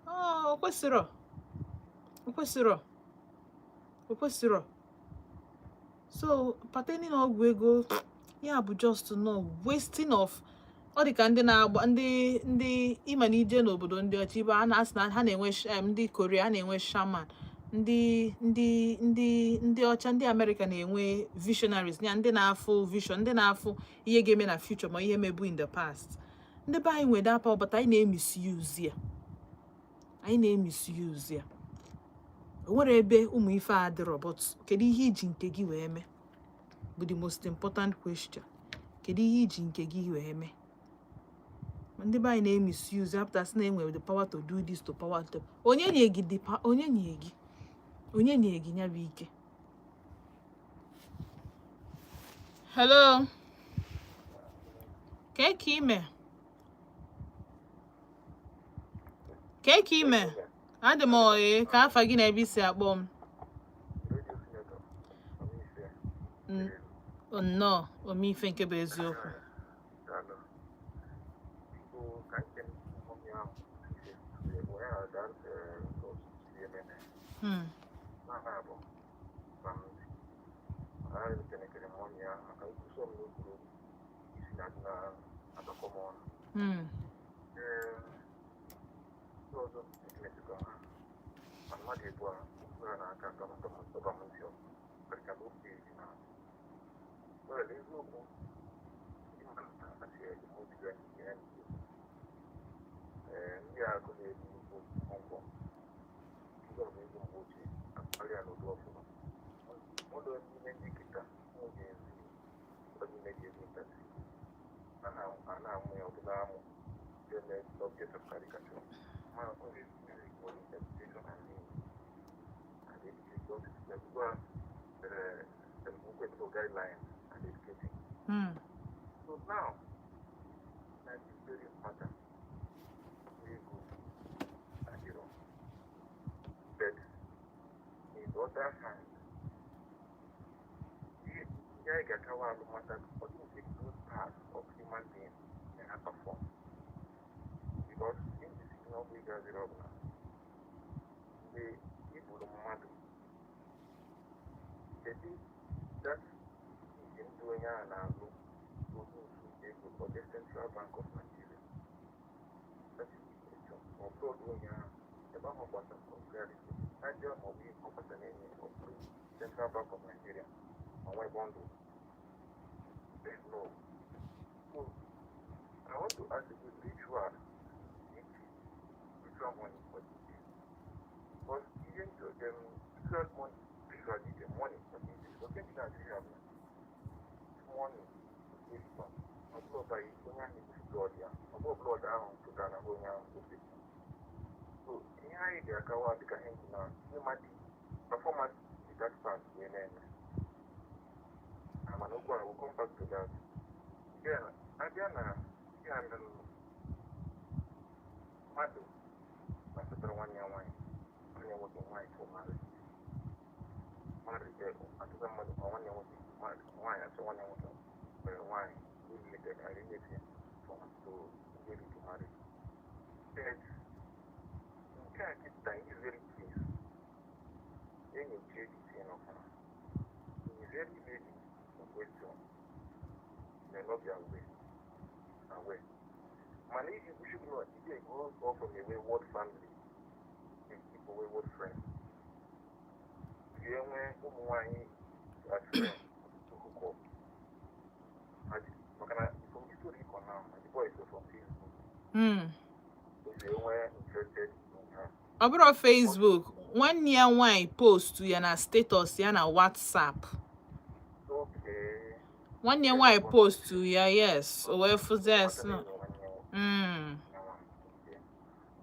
ọ kwesịrọ, o kwesịrọ, o kwesịrọ. So pertaining ọgwụ ego, ya bụ just no wasting of ọ dị ka ndị na-agba ndị ịma na ije n'obodo ndị ọcha ibe a na-asị na ha na-enwe ndị Korea a na-enwe shaman, ndị ọcha, ndị Amerịka na-enwe visionaries, ya ndị na-afụ vision, ndị na-afụ ihe ga-eme na future ma ihe mebu in the past. Ndị be anyị nwere that power, but anyị na-emisuse ya, anyị na-emisuse ya. O nwere ebe ụmụ ife a adịrọ, but kedu ihe iji nke gị wee mee bụ the most important question. Kedu ihe iji nke gị wee mee? Ma ndị be anyị na-emisuse, apụta sị na enwere the power to do this, to power to onye nye gị the onye nye gị, onye nye gị ya bụ ike. Hello, kee ka ime? Kee ka ime? Adị m oyi. Ka afa gị na ebe isi akpọ m? Nnọọ, omeife nke bụ eziokwu. So now, na this very matter wey go adiro. But in the other hand, ihe anyị ga-akawa alụ mata ọ dịghị good part of human being na perform. Because in the signal we ga-adịrọ bụ na mgbe i gburu mmadụ, kedu that iji ndụ onye ahụ na-alụ produce ego for the Central Bank of Nigeria? That is the question. Ma ọ bụrụ onye ahụ ebe ahụ gbasara reality aja ma ọ bụ ihe ọ gbasara na-enye ọ bụrụ Central Bank of Nigeria ma nwee bundle. There's no. So I want to ask you, ritual, ritual money for this. Because even to them, ritual money, ritual is the money for this. Okay, Nigeria, money is from. Ọ bụrụ by onye ahụ egosi blood ya, ọ bụrụ blood ahụ pụtara na onye ahụ gosi. So ihe anyị ga-akawa dịka ihe na ịma the performance dị that part wee na-eme. Mana okwu a, we'll come back to that. Then abịa na ya mere mmadụ gbasatara nwanne ya nwaanyị, nwanne ya nwoke, nwaanyị for marriage, marriage atụta mmadụ ma nwanne ya nwoke nwaanyị achọ nwanne ya nwoke nwere nwaanyị related and related from to get into marriage. But nke a kịta, in this very case, enyochie the thing ọfụma, the very lady in question may not be aware. Mana if you should know, if grows up from a wayward family, a keep a wayward friend, ga-enwe ụmụ nwanyị as friends to hook up. Maka na from the story ịkọ now, na the boy is from Facebook. So ga-enwe interested in her. Ọ bụrụ Facebook, nwanne ya nwaanyị post ya na status ya na WhatsApp. Nwanne ya nwaanyị post ya, yes, o wee fụzie ya sị na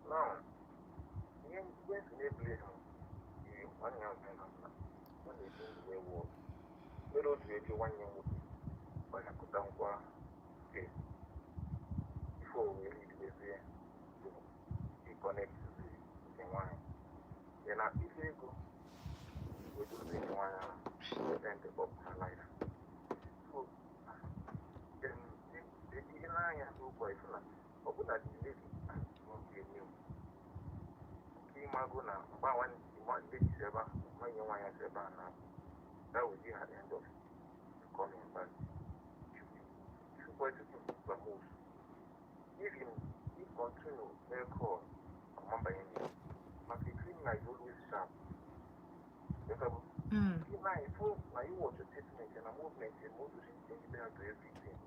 Now, ihe ihe si na-ebule ha, nwanne ya nwaanyị na ọ na-ebi ndụ wayward. Mere o ji eje nwanne ya nwoke gbanyapụta ngwa nke before o wee lead to connect nke nwaanyị. Ya na ife ego wee dozie nke nwaanyị ahụ wee end up her life. So, then, ihe n'anya n'okwu a, ịfụ na ọ bụ na the lady nwoke new nke ịmago na mgbe nwanne lady si ebe ahụ, nwanne nwaanyị si ebe a na that will be her end of coming back. Chukwu Chukwu move. If him if continue make call ọmabanye n'ihu maka a criminal is always sharp. Ịghọtago? Na ifo na you watch your statement na movement and moto si change to everything.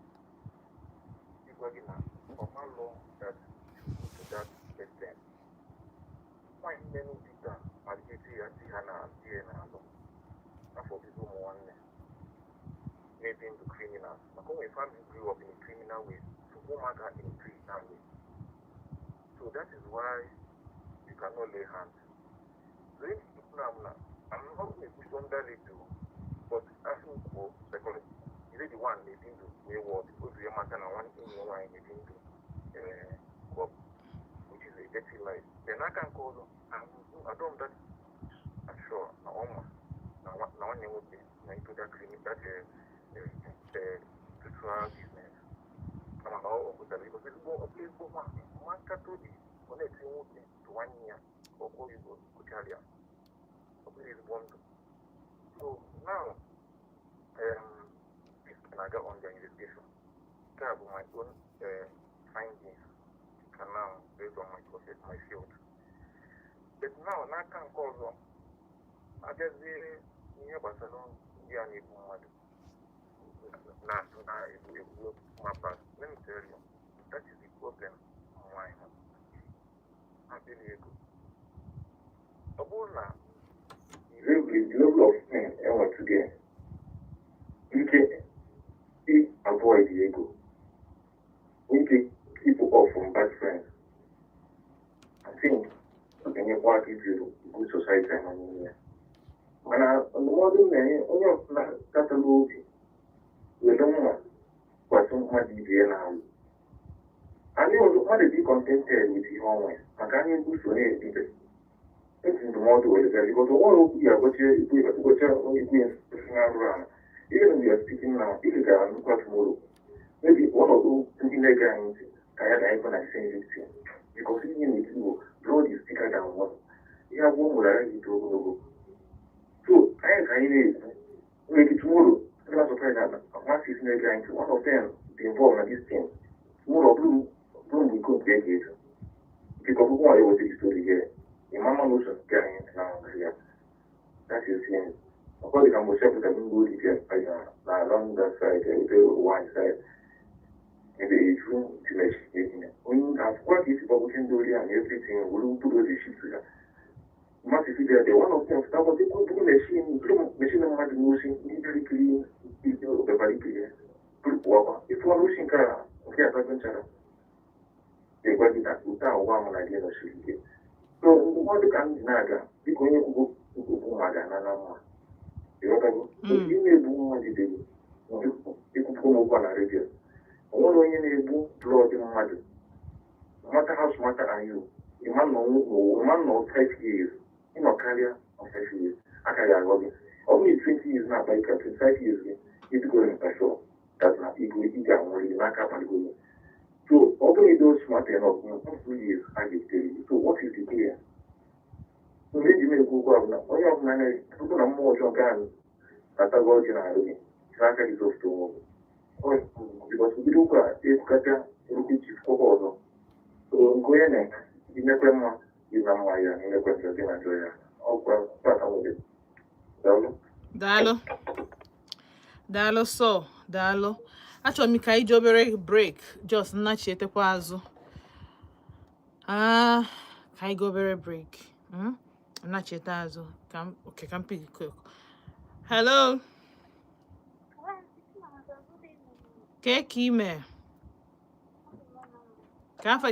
Ịgwa gị na ọma law that you go to that extent. Nwaanyị nne n'ụdị taa malite ya di ha na di ya na-alụ afọ ọtụtụ ụmụ nwanne na-ebi ndụ criminals, maka onwe family grew up in a criminal way, so ụmụaka in a criminal way. So that is why you cannot lay hands. So if now na I'm not going to push under it o, but asị m kwuo psychology is the one na-ebi ndụ wayward otu ya maka na nwanne enyi ya nwaanyị na-ebi ndụ club, which is a dirty life. Then aka nke ọzọ, I don't that sure na ọma na nwanne nwoke na into that criminal, that spiritual business, kama na ọ pụtara because ezigbo ọ bụrụ ezigbo nwaanyị nwa nkata obi ọ na-eti nwoke tụ nwanne ya ka ọ kwụọ igbo kụcharịa, ọ bụrụ ezigbo ndụ. So now this na-aga on their investigation. Nke a bụ my own findings ka now based on my process, my field. But now n'aka nke ọzọ, abịazie ihe gbasara ndị a na-egbu mmadụ na na-egbu egbu mapa, let me tell you, that is the problem. Ụmụ nwaanyị ha akpịrị ego, ọ bụrụ na the level of men enwe today nke i avoid ego nke keep off from bad friends, I think ọ ga-enyekwa aka ibuild good society anyị nọ n'ime ya. Mana ndụmọdụ m na-enye onye ọbụla katara obi were mma kwasị mmadụ ibe ya n'alụ anyị ọzọ, mmadụ dị contented with ihe onwe maka anyị ebuso na-ebibe eji ndụmọdụ were bịa, because onwere okwu ya agwachi ikwu ịgwacha ikwu ya na-arụ ala. Even we are speaking now, if you can look at tomorrow, maybe one of those ndị na-ege anyị ntị ka ya na-ekwe na the same victim, because ihe na-ekwu bụ blood is thicker than water. Ihe agwọ nwere agaghị ito ogologo. So anyị ka anyị na-ekwu, maybe tomorrow I'm not surprised that masses na-ege anyị ntị, one of them be involved na this thing tomorrow, ọ bụrụ mgbe iko nke ga-eju, because ụkwụ nwa eweta the story here, ịmama n'ụzọ nke anyị ntị na ya. That is him. According to Moshe, pụtara ndị dibịa na along that side, ebe one side ebe eju timechi onye akwụkwọ ka esi gbagwochi ndị ori ahụ, everything were mkpụrụ obi shift ya mmasị si bịa. One of them pụtakwa dịkwa bụrụ machine mmadụ n'osi ndị bịara ikiri ihe obebara ikiri ya bụrụ pụwakwa ịfụwa n'osi nke a nke atago nchara ga-egwa gị na ụta ụwa mụ na gị nọchiri ike. So ndụmọdụ ka m ji na-aga, dịka onye kwugo okwu mmadụ ana na mma, ịghọtago? Ime egbu mmadụ dịgo Ekwupụgo m okwu a na redio. O nwere onye na-egbu blood mmadụ. No matter how smart are you, ịma nọ ịma nọ 5 years, ịnọ karịa na 5 years, aka ya aghọ gị. Ọ bụrụ na 20 years na-akpa ike, 25 years gị, ịdịgoro na sure that na ego ị ga-anwụrịrị n'aka akpaligo gị. So ọ bụrụ na ịdị smart enough, in 2 years a ga-ebutere gị. So what is the clear? Mgbe eji m ekwu okwu a bụ na onye ọbụla na-ekwu na mmụọ ọjọọ nke ahụ na-atago ọjị n'arụ gị, si n'aka gị zọpụta onwe gị. Because bido okwu a ekwukata erukwu chi kwụkwọ ọzọ. So nke onye na imekwe mma gị na mma ya, imekwe njọ gị na njọ ya. Ọkwa kpata nwere. Daalụ. Daalụ. Daalụ so, daalụ. Achọrọ m ka anyị ji obere break, just nnachietekwa azụ. Ah, ka anyị gaa obere break. Nnachite azụ. Ka m, okay, ka m pick quick. Hello, kee ka ime? Ka afọ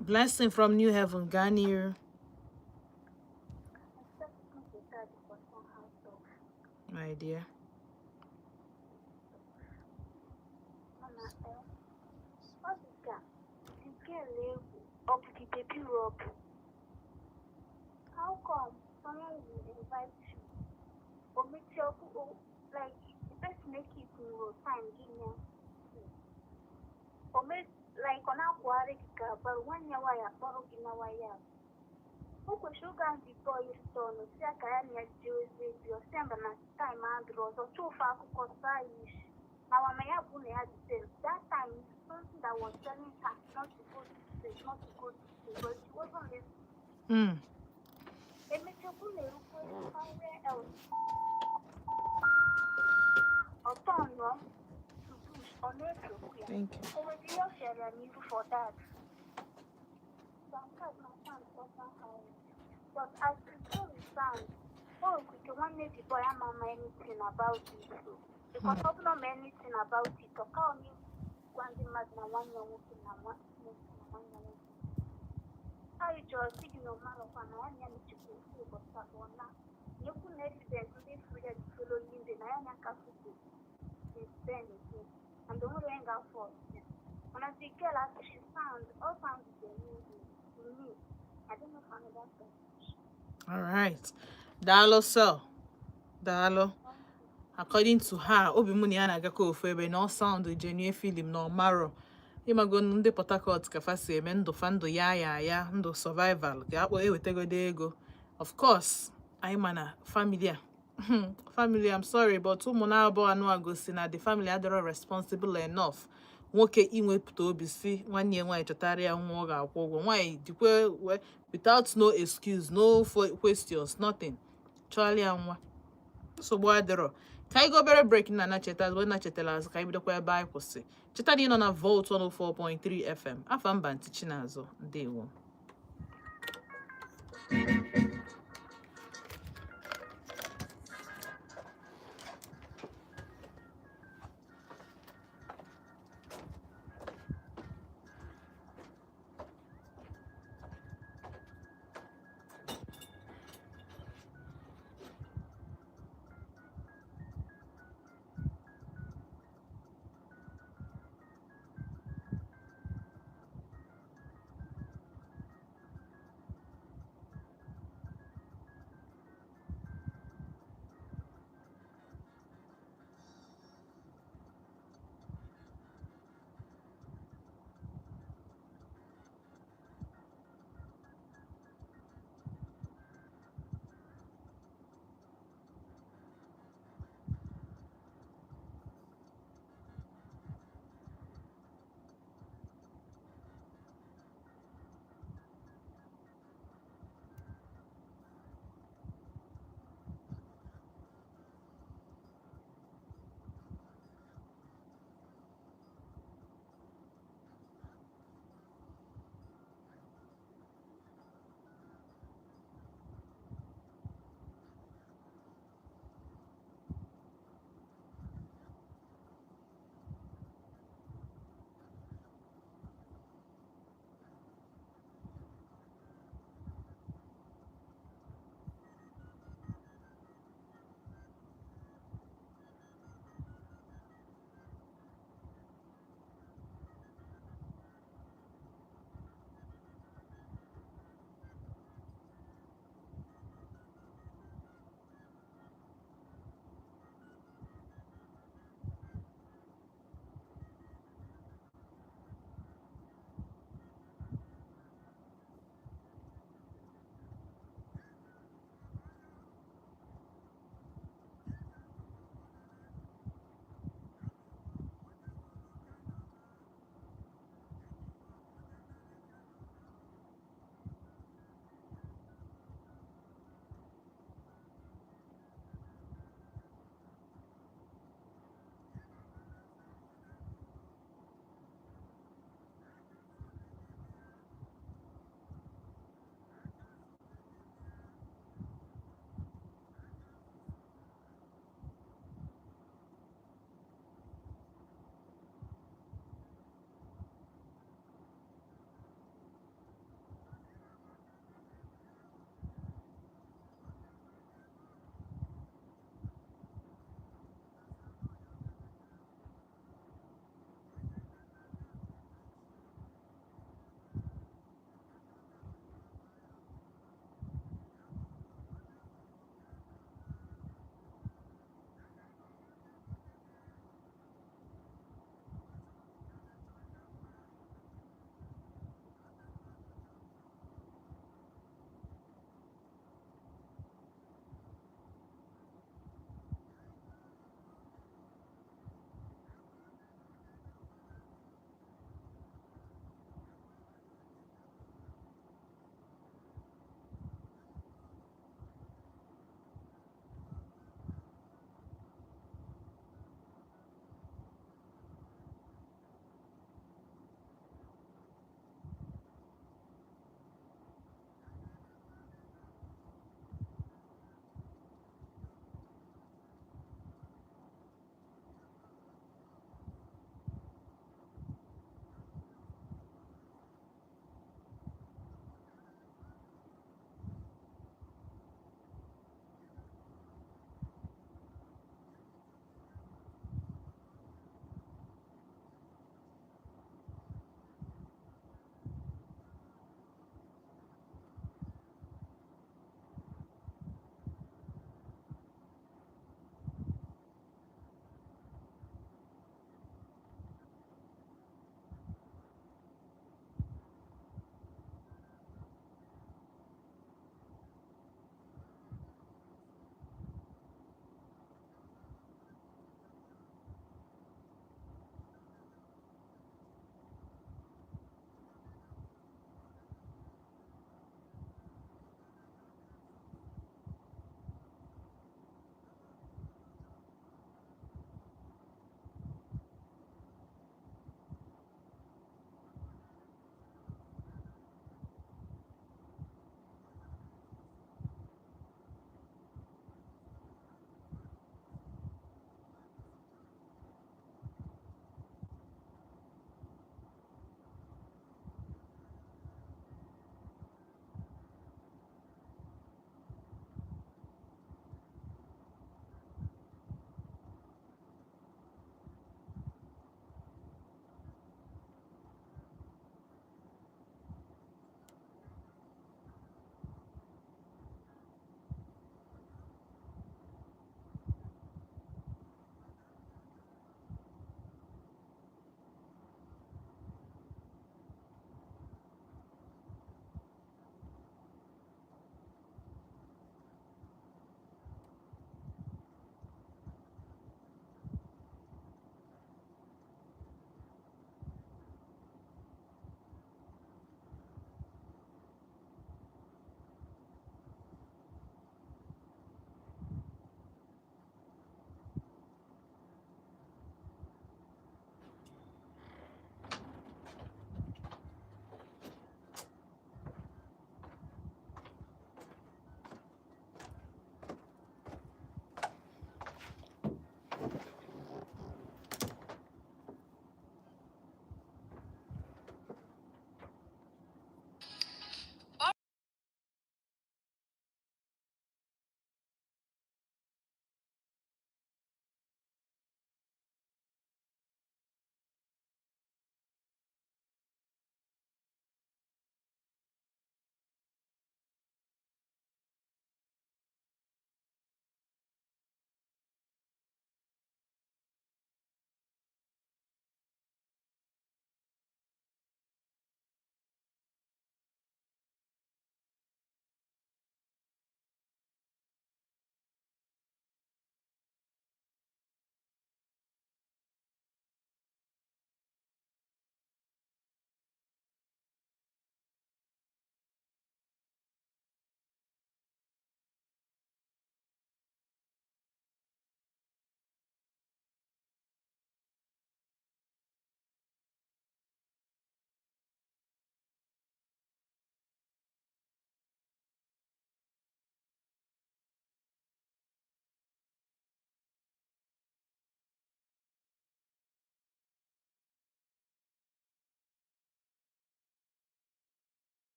Blessing from New Heaven, gaa n'iru. My dear. How come someone will invite you or make sure, like the person make it in your time give me or make like ọ na-akwagharị gị ka but nwanne nwaanyị akpọrọ gị na waya o kwesịrị oge ahụ the boy return si ya ka ya na ya jee ozi ebi ọ sị ya mba na time adịrọ ọzọ chọọ ofe akụkọ saa ya isi na mama ya bụ na ya dị same that time is something that was telling her not to go this place, not to go this place, but she wasn't listening. Emechekwu na-erukwe somewhere else ọtọ nọ to bush ọ na-esokwu ya. Thank you. O nwere ihe ọ fịara ya n'iru for that. So nke a na sound person how, but as the story sound, o nwere ike nwanne the boy ama ama anything about it o, because ọ bụrụ ma anything about it, ọ ka onye gwa ndị mmadụ na nwanne ya nwoke na nwoke na nwanne ya nwoke anyị jụrụ sị gị na ọmarọkwa na ya na ya mechikwa ofu ụbọchị abụọ na nyekwu na evidence ndị furu ya the following day na ya na aka foto since then again and onwere onye ga-afọ ọsị ya. Mana the girl, as she sound, all sounds genuine to me. I don't know for another person. All right. Daalụ so. Daalụ. According to her, obi mụ na ya na-agakọ ofu ebe na ọ sound genuine film na ọmarọ. Ịmago ndị Port Harcourt ka fa si eme ndụ fa, ndụ ya ya ya ndụ survival ka akpọ ewetagodo ego. Of course, anyị ma na family a, family, I'm sorry, but ụmụ na-abụọ anụ a gosi na the family adịrọ responsible enough. Nwoke inwepụta obi si nwanne ya nwaanyị chọtara ya nwa ọ ga-akwụ ụgwọ, nwaanyị dịkwe without no excuse, no questions, nothing, chọọrọ ya nwa, nsogbu adịrọ. Ka anyị gaa obere break na anacheta azụ, nachetara azụ ka anyị bidokwa ebe anyị kwụsị. Cheta na ị nọ na Volt 104.3 FM. Afa mba ntị Chinazụ, ndewo.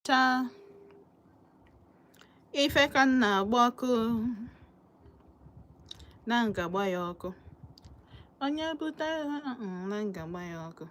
Chaa, ife ka m na-agba ọkụ na m ga-agba ya ọkụ. Onye bute na m ga-agba ya ọkụ.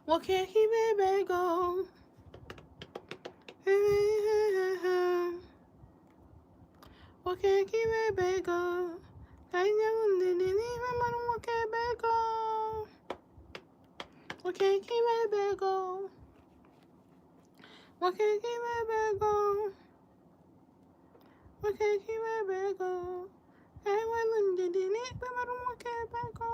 Nwoke hibe ego. Nwoke hibe ego. Ka anyị nye ndidi n'ime mmanụ nwoke ebe ego. Nwoke hibe ego. Nwoke hibe ego. Nwoke hibe ego. Ka anyị nwee ndidi n'ikpe mmanụ nwoke ebe ego.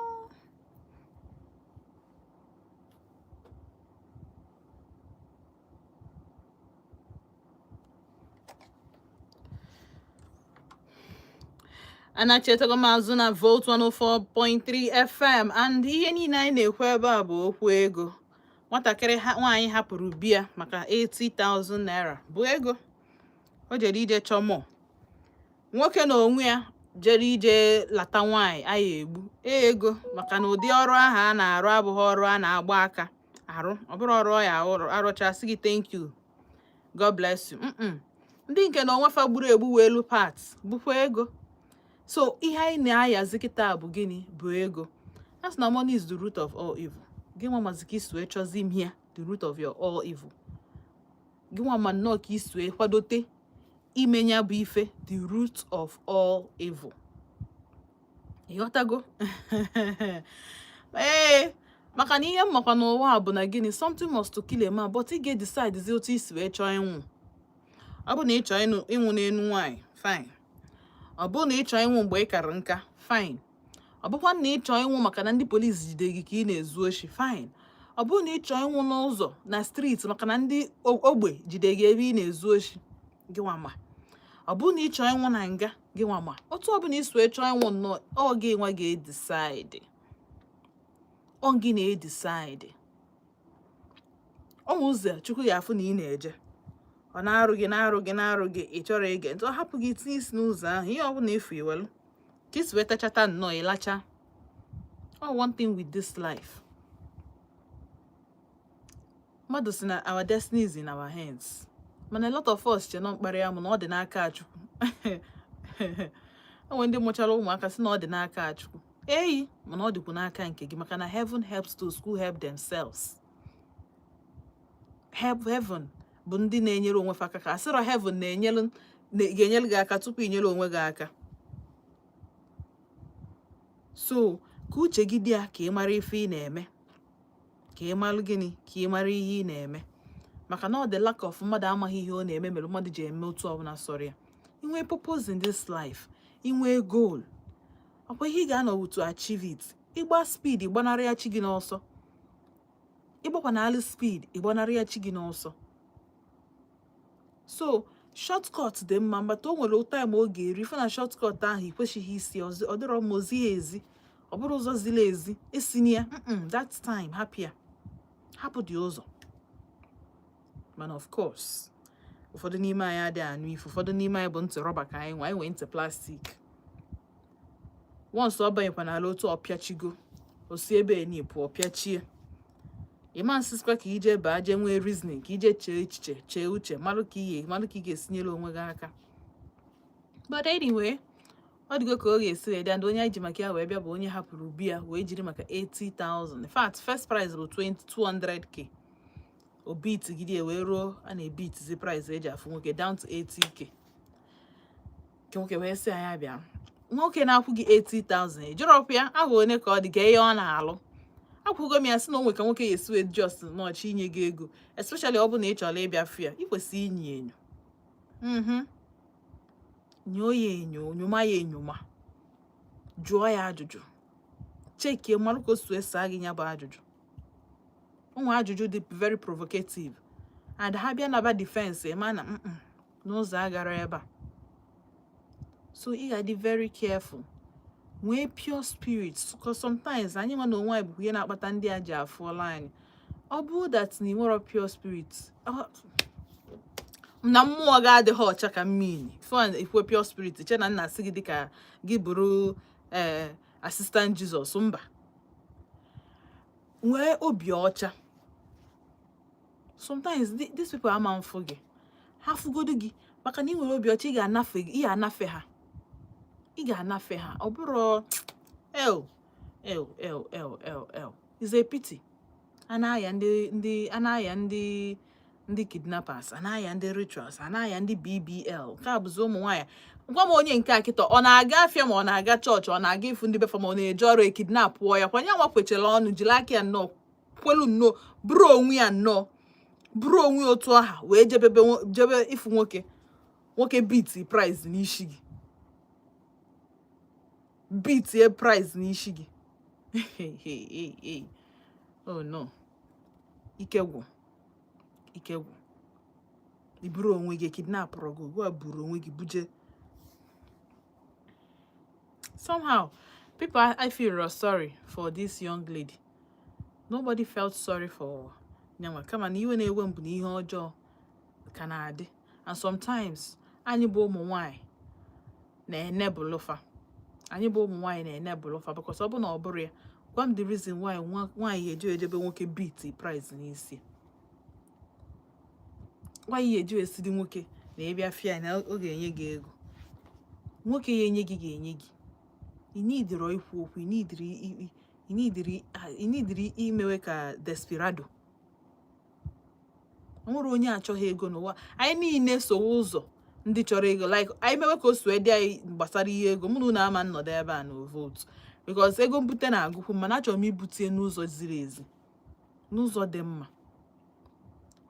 Anachetago m azụ na Volt 104.3 FM, and ihe niile anyị na-ekwu ebe a bụ okwu ego. Nwatakịrị ha nwaanyị hapụrụ biya maka 80,000 naira bụ ego o jere ije chọmọ. Nwoke na onwe ya jere ije lata nwaanyị anyị egbu ego, maka na ụdị ọrụ ahụ a na-arụ abụghị ọrụ a na-agba aka arụ. Ọ bụrụ ọrụ ọ ya arụchasị gị, "Thank you, God bless you." Ndị nke na onwe fa gburu egbu wee elu parts bụkwa ego. So ihe anyị na-ayazi kịta bụ gịnị? Bụ ego. A sị na money is the root of all evil. Gị nwa mazi ka isi wee chọzi ime ya the root of your all evil. Gị nwa ma nnọọ ka isi wee kwadote ime ya bụ ife the root of all evil. Ịghọtago? Ee, maka na ihe mmakwa n'ụwa a bụ na gịnị? Something must to kill a man, but ị ga-decide zi otu isi wee chọọ ịnwụ. Ọ bụ na ị chọọ ịnwụ n'enu nwaanyị, fine. Ọ bụrụ na ị chọọ ịnwụ mgbe ị kara nka, fine. Ọ bụkwa na ị chọọ ịnwụ maka na ndị polisi jide gị ka ị na-ezu oshi, fine. Ọ bụrụ na ị chọọ ịnwụ n'ụzọ na street maka na ndị ogbe jide gị ebe ị na-ezu oshi, gị nwa ma. Ọ bụrụ na ị chọọ ịnwụ na nga, gị nwa ma. Otu ọbụla isi wee chọọ ịnwụ nnọọ, ọ gị nwa ga-edecide. Ọ gị na-edecide. Ọ nwe ụzọ Chukwu ya afụ na ị na-eje, ọ na-arụ gị, na-arụ gị, na-arụ gị, ị chọrọ ige ntị, ọ hapụ gị tinye isi n'ụzọ ahụ. Ihe ọbụla efu iwelu ka isi wee tachata nnọọ ịlacha. Oh, one thing with this life, mmadụ si na our destiny is in our hands. Mana a lot of us che nọ mkparị amụ na ọ dị n'aka Chukwu. O nwere ndị mụchara ụmụaka si na ọ dị n'aka Chukwu eyi, mana ọ dịkwu n'aka nke gị, maka na heaven helps those who help themselves. Help, heaven bụ ndị na-enyere onwe fa aka, ka asịrọ heaven na-enyelu ga-enyere gị aka tupu inyere onwe gị aka. So ka uche gị dị ya, ka ị mara ife ị na-eme, ka ị mara gịnị, ka ị mara ihe ị na-eme, maka na ọ dị lack of mmadụ amaghị ihe ọ na-eme mere mmadụ ji eme otu ọbụla sọrọ ya. Inwe purpose in this life, inwe goal, ọkwa ihe ị ga-anọ to achieve it. Ịgba speed, ịgbanarị ya chi gị n'ọsọ. Ịgbakwa n'alụ speed, ịgbanarị ya chi gị n'ọsọ. So shortcut dị mma, mbata o nwere time ọ ga-eri ife na shortcut ahụ ị kwesịghị isi ọ dịrọ mma, o zighi ezi, ọ bụrụ ụzọ ziri ezi esini ya. That time hapụ ya, hapụ dị ụzọ. Mana of course, ụfọdụ n'ime anyị adịghị anụ ife. Ụfọdụ n'ime anyị bụ ntị rọba ka anyị nwe, anyị nwee ntị plastic. Once ọ banyekwa n'ala otu, ọpịachigo, o si ebe eni pụọ pịachie. Ịma nsịsịkwa ka ije baa jee nwee reasoning, ka ije chee echiche, chee uche, marụ ka ihe marụ ka ị ga-esinyere onwe gị aka. But anyway, ọ dịgo ka ọ ga-esi wee dị. And onye anyị ji maka ya wee bịa bụ onye hapụrụ bi ya wee jiri maka 80,000. In fact, first price bụ 20 200K. O beat gide wee ruo a na-ebitizi price eji afụ nwoke down to 80K, nke nwoke wee sị anyị abịa. Nwoke na-akwụ gị 80,000, ejirọkwa ya ahụ one ka ọ dị ka ihe ọ na-alụ. Akwụgo m ya sị na o nwe ka nwoke ya esi wee just nọchi inye gị ego, especially ọ bụ na ị chọrọ ịbịa fụ ya, ị kwesịrị inyi enyo, nyoo ya enyo, nyoma ya enyoma, jụọ ya ajụjụ, chekie marụ ka o si wee saa gị ya bụ ajụjụ. Ụmụ ajụjụ dị very provocative, and ha bịa naba defense ma na n'ụzọ agara ebe a. So ị ga-adị very careful, nwee pure spirit, because sometimes anyị nwa na onwe anyị bụkwa ihe na-akpata ndị a ji afụọla anyị. Ọ bụrụ that na ị nwere pure spirit, na mmụọ gị adịghị ọcha ka mmiri fụ ikwe pure spirit che na nna asị gị dịka gị bụrụ assistant Jesus. Mba, nwee obi ọcha. Sometimes these people ama mfụ gị, ha fụgodu gị, maka na ị nwere obi ọcha, ị ga-anafe, ị ga-anafe ha, ị ga-anafe ha. Ọ bụrụ el el el el el el is a pity. A na-aya ndị a na-aya ndị kidnappers, a na-aya ndị rituals, a na-aya ndị BBL. Nke a bụzi ụmụ nwaanyị. Gwa m, onye nke a kịta, ọ na-aga afịa, ma ọ na-aga chọọchị, ọ na-aga ịfụ ndị befa, ma ọ na-eje ọrụ, ekidnapụọ ya, kwanye nwa kwechara ọnụ, jiri aka ya nnọọ kwelu nnọọ, bụrụ onwe ya nnọọ, bụrụ onwe ya otu aha wee jebebe jebe ịfụ nwoke. Nwoke beat price n'isi gị, beat price n'isi gị. Oh no, ike gwụ, ike gwụ. I buru onwe gị, kidnapụrụ gị ugbu a, buru onwe gị buje. Somehow people, I feel sorry for this young lady. Nobody felt sorry for nyanwa, kama na iwe na-ewe m bụ na ihe ọjọọ ka na-adị. And sometimes anyị bụ ụmụ nwanyị na-enebụlụfa, anyị bụ ụmụ nwaanyị na-enebụlụfa, because ọ bụ na ọ bụrụ ya, gwa m the reason why nwaanyị eji ejebe nwoke beat price n'isi, nwaanyị eji esiri nwoke na ịbịa fịa na ọ ga-enye gị ego. Nwoke ya enye gị, ga-enye gị. Ị nidiri ikwu okwu, ị nidiri imewe ka desperado. O nwere onye achọghị ego n'ụwa? Anyị niile sowe ụzọ ndị chọrọ ego. Like anyị mewe ka o si wee dị anyị gbasara ihe ego, mụ na unu ama nnọdụ ebe a na vote, because ego mbute na-agụkwu, mana achọrọ m ibute n'ụzọ ziri ezi, n'ụzọ dị mma.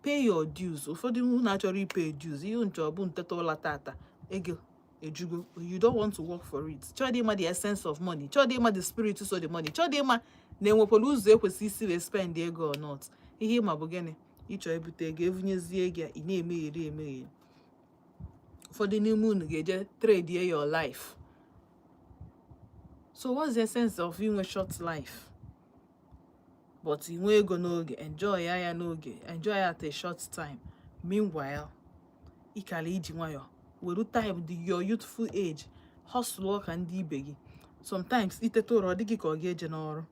Pay your dues. Ụfọdụ unu achọrọ ipay dues. Ihe nchọ bụ nteta ụla tata, ego ejugo. You don't want to work for it. Chọọ dị ịma the essence of money, chọọ dị ịma the spirit so the money, chọọ dị ịma na enwekwara ụzọ ekwesị isi wee spend ego or not. Ihe ịma bụ gịnị? Ịchọ ebute ego, evunyezie ego, ị na-emegheri emegheri. Ụfọdụ n'ime unu ga-eje trade your life. So what's the essence of inwe short life, but inwe ego n'oge, enjoy ya ya n'oge, enjoy ya at a short time? Meanwhile, ịkara iji nwayọ were time dị your youthful age hustle ka ndị ibe gị. Sometimes iteta ụra, ọ dịghị ka ọ ga-eje n'ọrụ.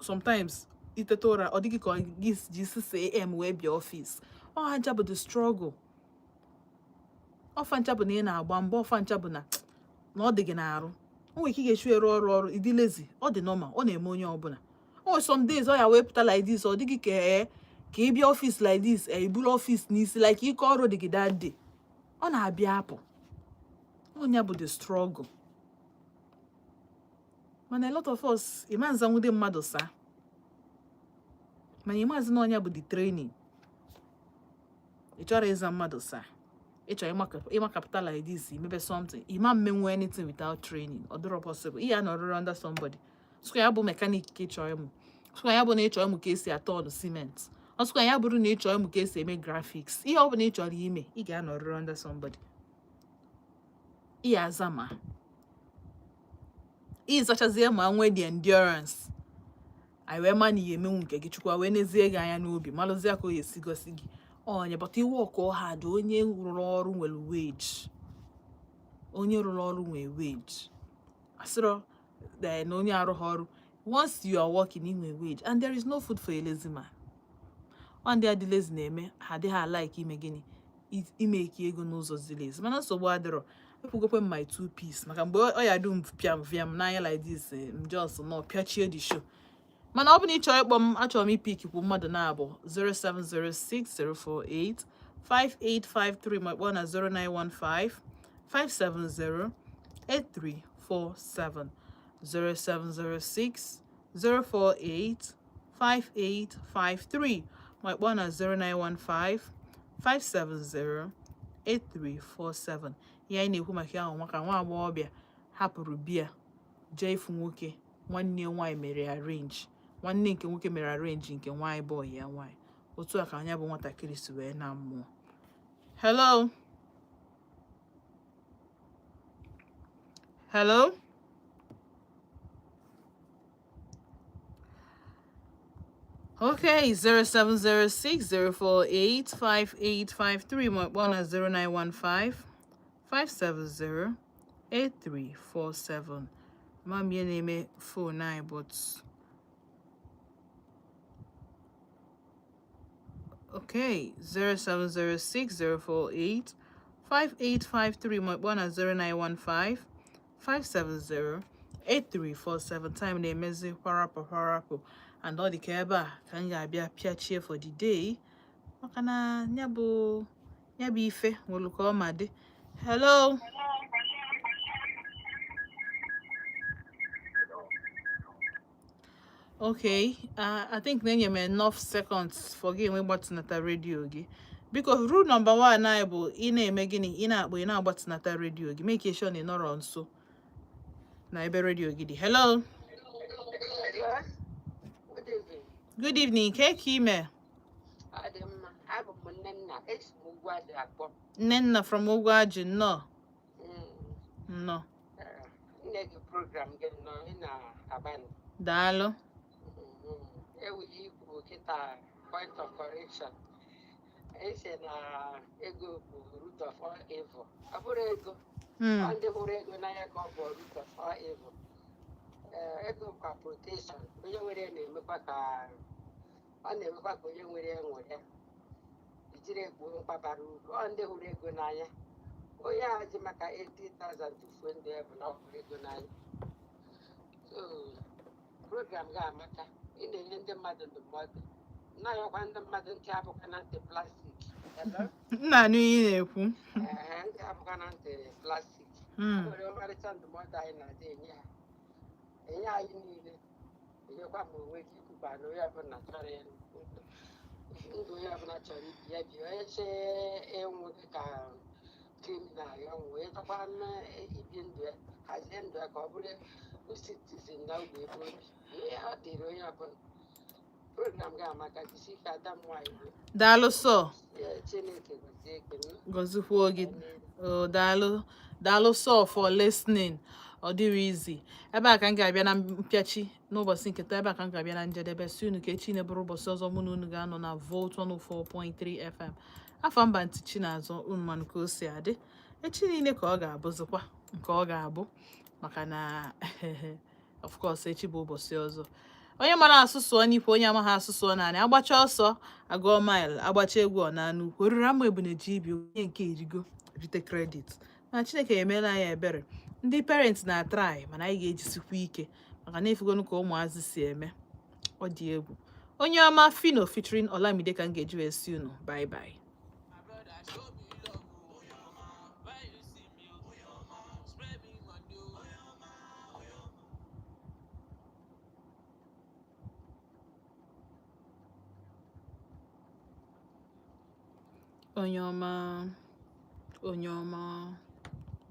Sometimes iteta ụra, ọ dịghị ka ọ gị ji 6 a.m. wee bịa ọfịs. Ọ ha ncha bụ the struggle. Ọfa ncha bụ na ị na-agba mbọ, ọfa ncha bụ na na ọ dị gị n'arụ. O nwere ike ị ga-esi were ọrụ ịdị lazy. Ọ dị normal, ọ na-eme onye ọbụla. O nwere some days ọ ya wee pụta like this, ọ dịghị ka ee ka ị bịa office like this, ee iburu office n'isi, like ike ọrụ dị gị that day. Ọ na-abịa apụ. Ọnya bụ the struggle. Mana a lot of us, ịma nzanwude mmadụ saa, mana ịmazi na ọnya bụ the training. Ị chọrọ ịza mmadụ saa, ị chọrọ ịmakapụta like this, imebe something, ịma mmenwu anything without training. Ọ dịrọ possible. Ị ya nọrịrị under somebody. Sụkwa ya bụ mechanic ka ị chọrọ ịmụ, sụkwa ya bụ na ị chọrọ ịmụ ka esi atọ ọnụ cement, ọsụkwa ya bụrụ na ị chọrọ ịmụ ka esi eme graphics, ihe ọ bụla ị chọrọ ime, ị ga-anọrịrị under somebody. Ị ya aza ma ịzachazie ma nwee the endurance, anyị wee ma na ihe emenwu nke gị. Chukwu wee nezie gị anya n'obi, malụzie ka o esi gosi gị onye. But iwe ọkụ hard, onye rụrụ ọrụ nwere wage, onye rụrụ ọrụ nwere wage. Asịrọ na onye arụghị ọrụ. Once you are working, ị nwere wage, and there is no food for a lazy man. Ọ ndị adị lazy na-eme ha adịghị alike ime gịnị, ime ego n'ụzọ ziri ezi. Mana nsogbu adịrọ. Ekwugokwe m my two piece, maka mgbe ọ ya dum pịam fiam n'anya like this, m just nọ pịachie the show. Mana ọ bụ na ị chọrọ ịkpọ m, achọrọ m ipikikwu mmadụ na-abụ 0706 048 5853, ma kpọọ na 0915 570 8347, 0706 048 5853, ma kpọọ na 0915 570 8347. Ihe anyị na-ekwu maka ya ahụ, maka nwa agbọghọbịa hapụrụ biya jee ịfụ nwoke nwanne ya nwaanyị mere arrange, nwanne nke nwoke mere arrange nke nwaanyị boy ya nwaanyị. Otu a ka anya bụ nwatakịrị si wee na mmụọ. Hello, hello. Okay, 0706 048 5853, ma kpọọ na 0915 570 8347. Ma m ihe na-eme phone anyị, but okay, 0706 048 5853, ma kpọọ na 0915 570 8347. Time na-emezi kwarapụ kwarapụ, and ọ dị ka ebe a ka m ga-abịa pịachie for the day, maka na ya bụ ife nwere ka ọ ma dị. Hello. Okay, I think na enye m enough seconds for gị enwe gbatịnata redio gị. Biko, rule number one anyị bụ, ị na-eme gịnị, ị na-akpọ, ị na-agbatịnata redio gị. Make sure na ị nọrọ nso na ebe redio gị dị. Hello. Yes. Good evening. Good evening. Ke ka ime? Ọ dị mma. Abụ m Nnenna. Esi m Ugwuaji akpọ. Nnenna from Ugwuaji, nnọọ. Nnọọ. Nne gị, program gị nọ, ị na-agbanị. Daalụ. Ewughị ikwu kịta, point of correction. Esi na ego bụ root of all evil. Ọ bụrụ ego, ọ ndị hụrụ ego n'anya ka ọ bụ root of all evil. Ee, ego kwa protection. Onye nwere ya na-emekwa ka ọ na-emekwa ka onye nwere ya nwere ya. Ijiri egbuo mkpa bara uru. Ọ ndị hụrụ ego n'anya. Onye a ji maka 80,000 tufuo ndụ ya bụ na ọ hụrụ ego n'anya. So program gị amaka. Ị na-enye ndị mmadụ ndụmọdụ, na-ayọkwa ndị mmadụ. Ntị abụkwa na ntị plastic. Hello? M na-anụ ihe ị na-ekwu. Ee, ntị abụkwa na ntị plastic. O nwere ọmarịcha ndụmọdụ anyị na-adị enye ha, enye anyị niile, enyekwa ma onwe gị, ikwukwa na onye ọbụla chọrọ ịnụ ndụ, ndụ onye ọbụla chọrọ ibi, ya bi. Onye chee ịnwụ dị ka criminal, ya nwụọ. Ịchọkwa ibi ndụ ya, hazie ndụ ya ka ọ bụrụ citizen na ogbe ebe obi. Ihe ọ dịrị onye ọbụla. Program gị amaka. Jisi ike, ada m nwaanyị bụ. Daalụ sọ. Ya, Chineke gọzie gị m. Gọzikwuo gị. Oh, daalụ, daalụ sọ for listening. Ọ dịrị izi. Ebe a ka m ga-abịa na mpịachi n'ụbọchị nke taa. Ebe a ka m ga-abịa na njedebe. Si unu ka echi na-ebụrụ ụbọchị ọzọ mụ na unu ga-anọ na Volt 104.3 FM. Afọ mba ntị Chinazụ unu manụ ka o si adị. Echi niile ka ọ ga-abụzikwa nke ọ ga-abụ, maka na of course echi bụ ụbọchị ọzọ. Onye mara asụ sụọ n'ikwe, onye amaghị asụ sụọ naanị. Agbacha ọsọ agụọ mile, agbacha egwu ọ na-anụ ukwu oriri ama ebune ji ibi onye nke erigo. Rite credit mana Chineke emeela anyị ebere. Ndị parents na try, mana anyị ga-ejisikwa ike maka na efugonu ka ụmụazị si eme. Ọ dị egwu. Onye ọma Fino featuring Olamide ka m ga-eji wee si unu bye bye. My brother, show me love, oh. When you see me, oh, spread me money, oh. Onye ọma, onye ọma.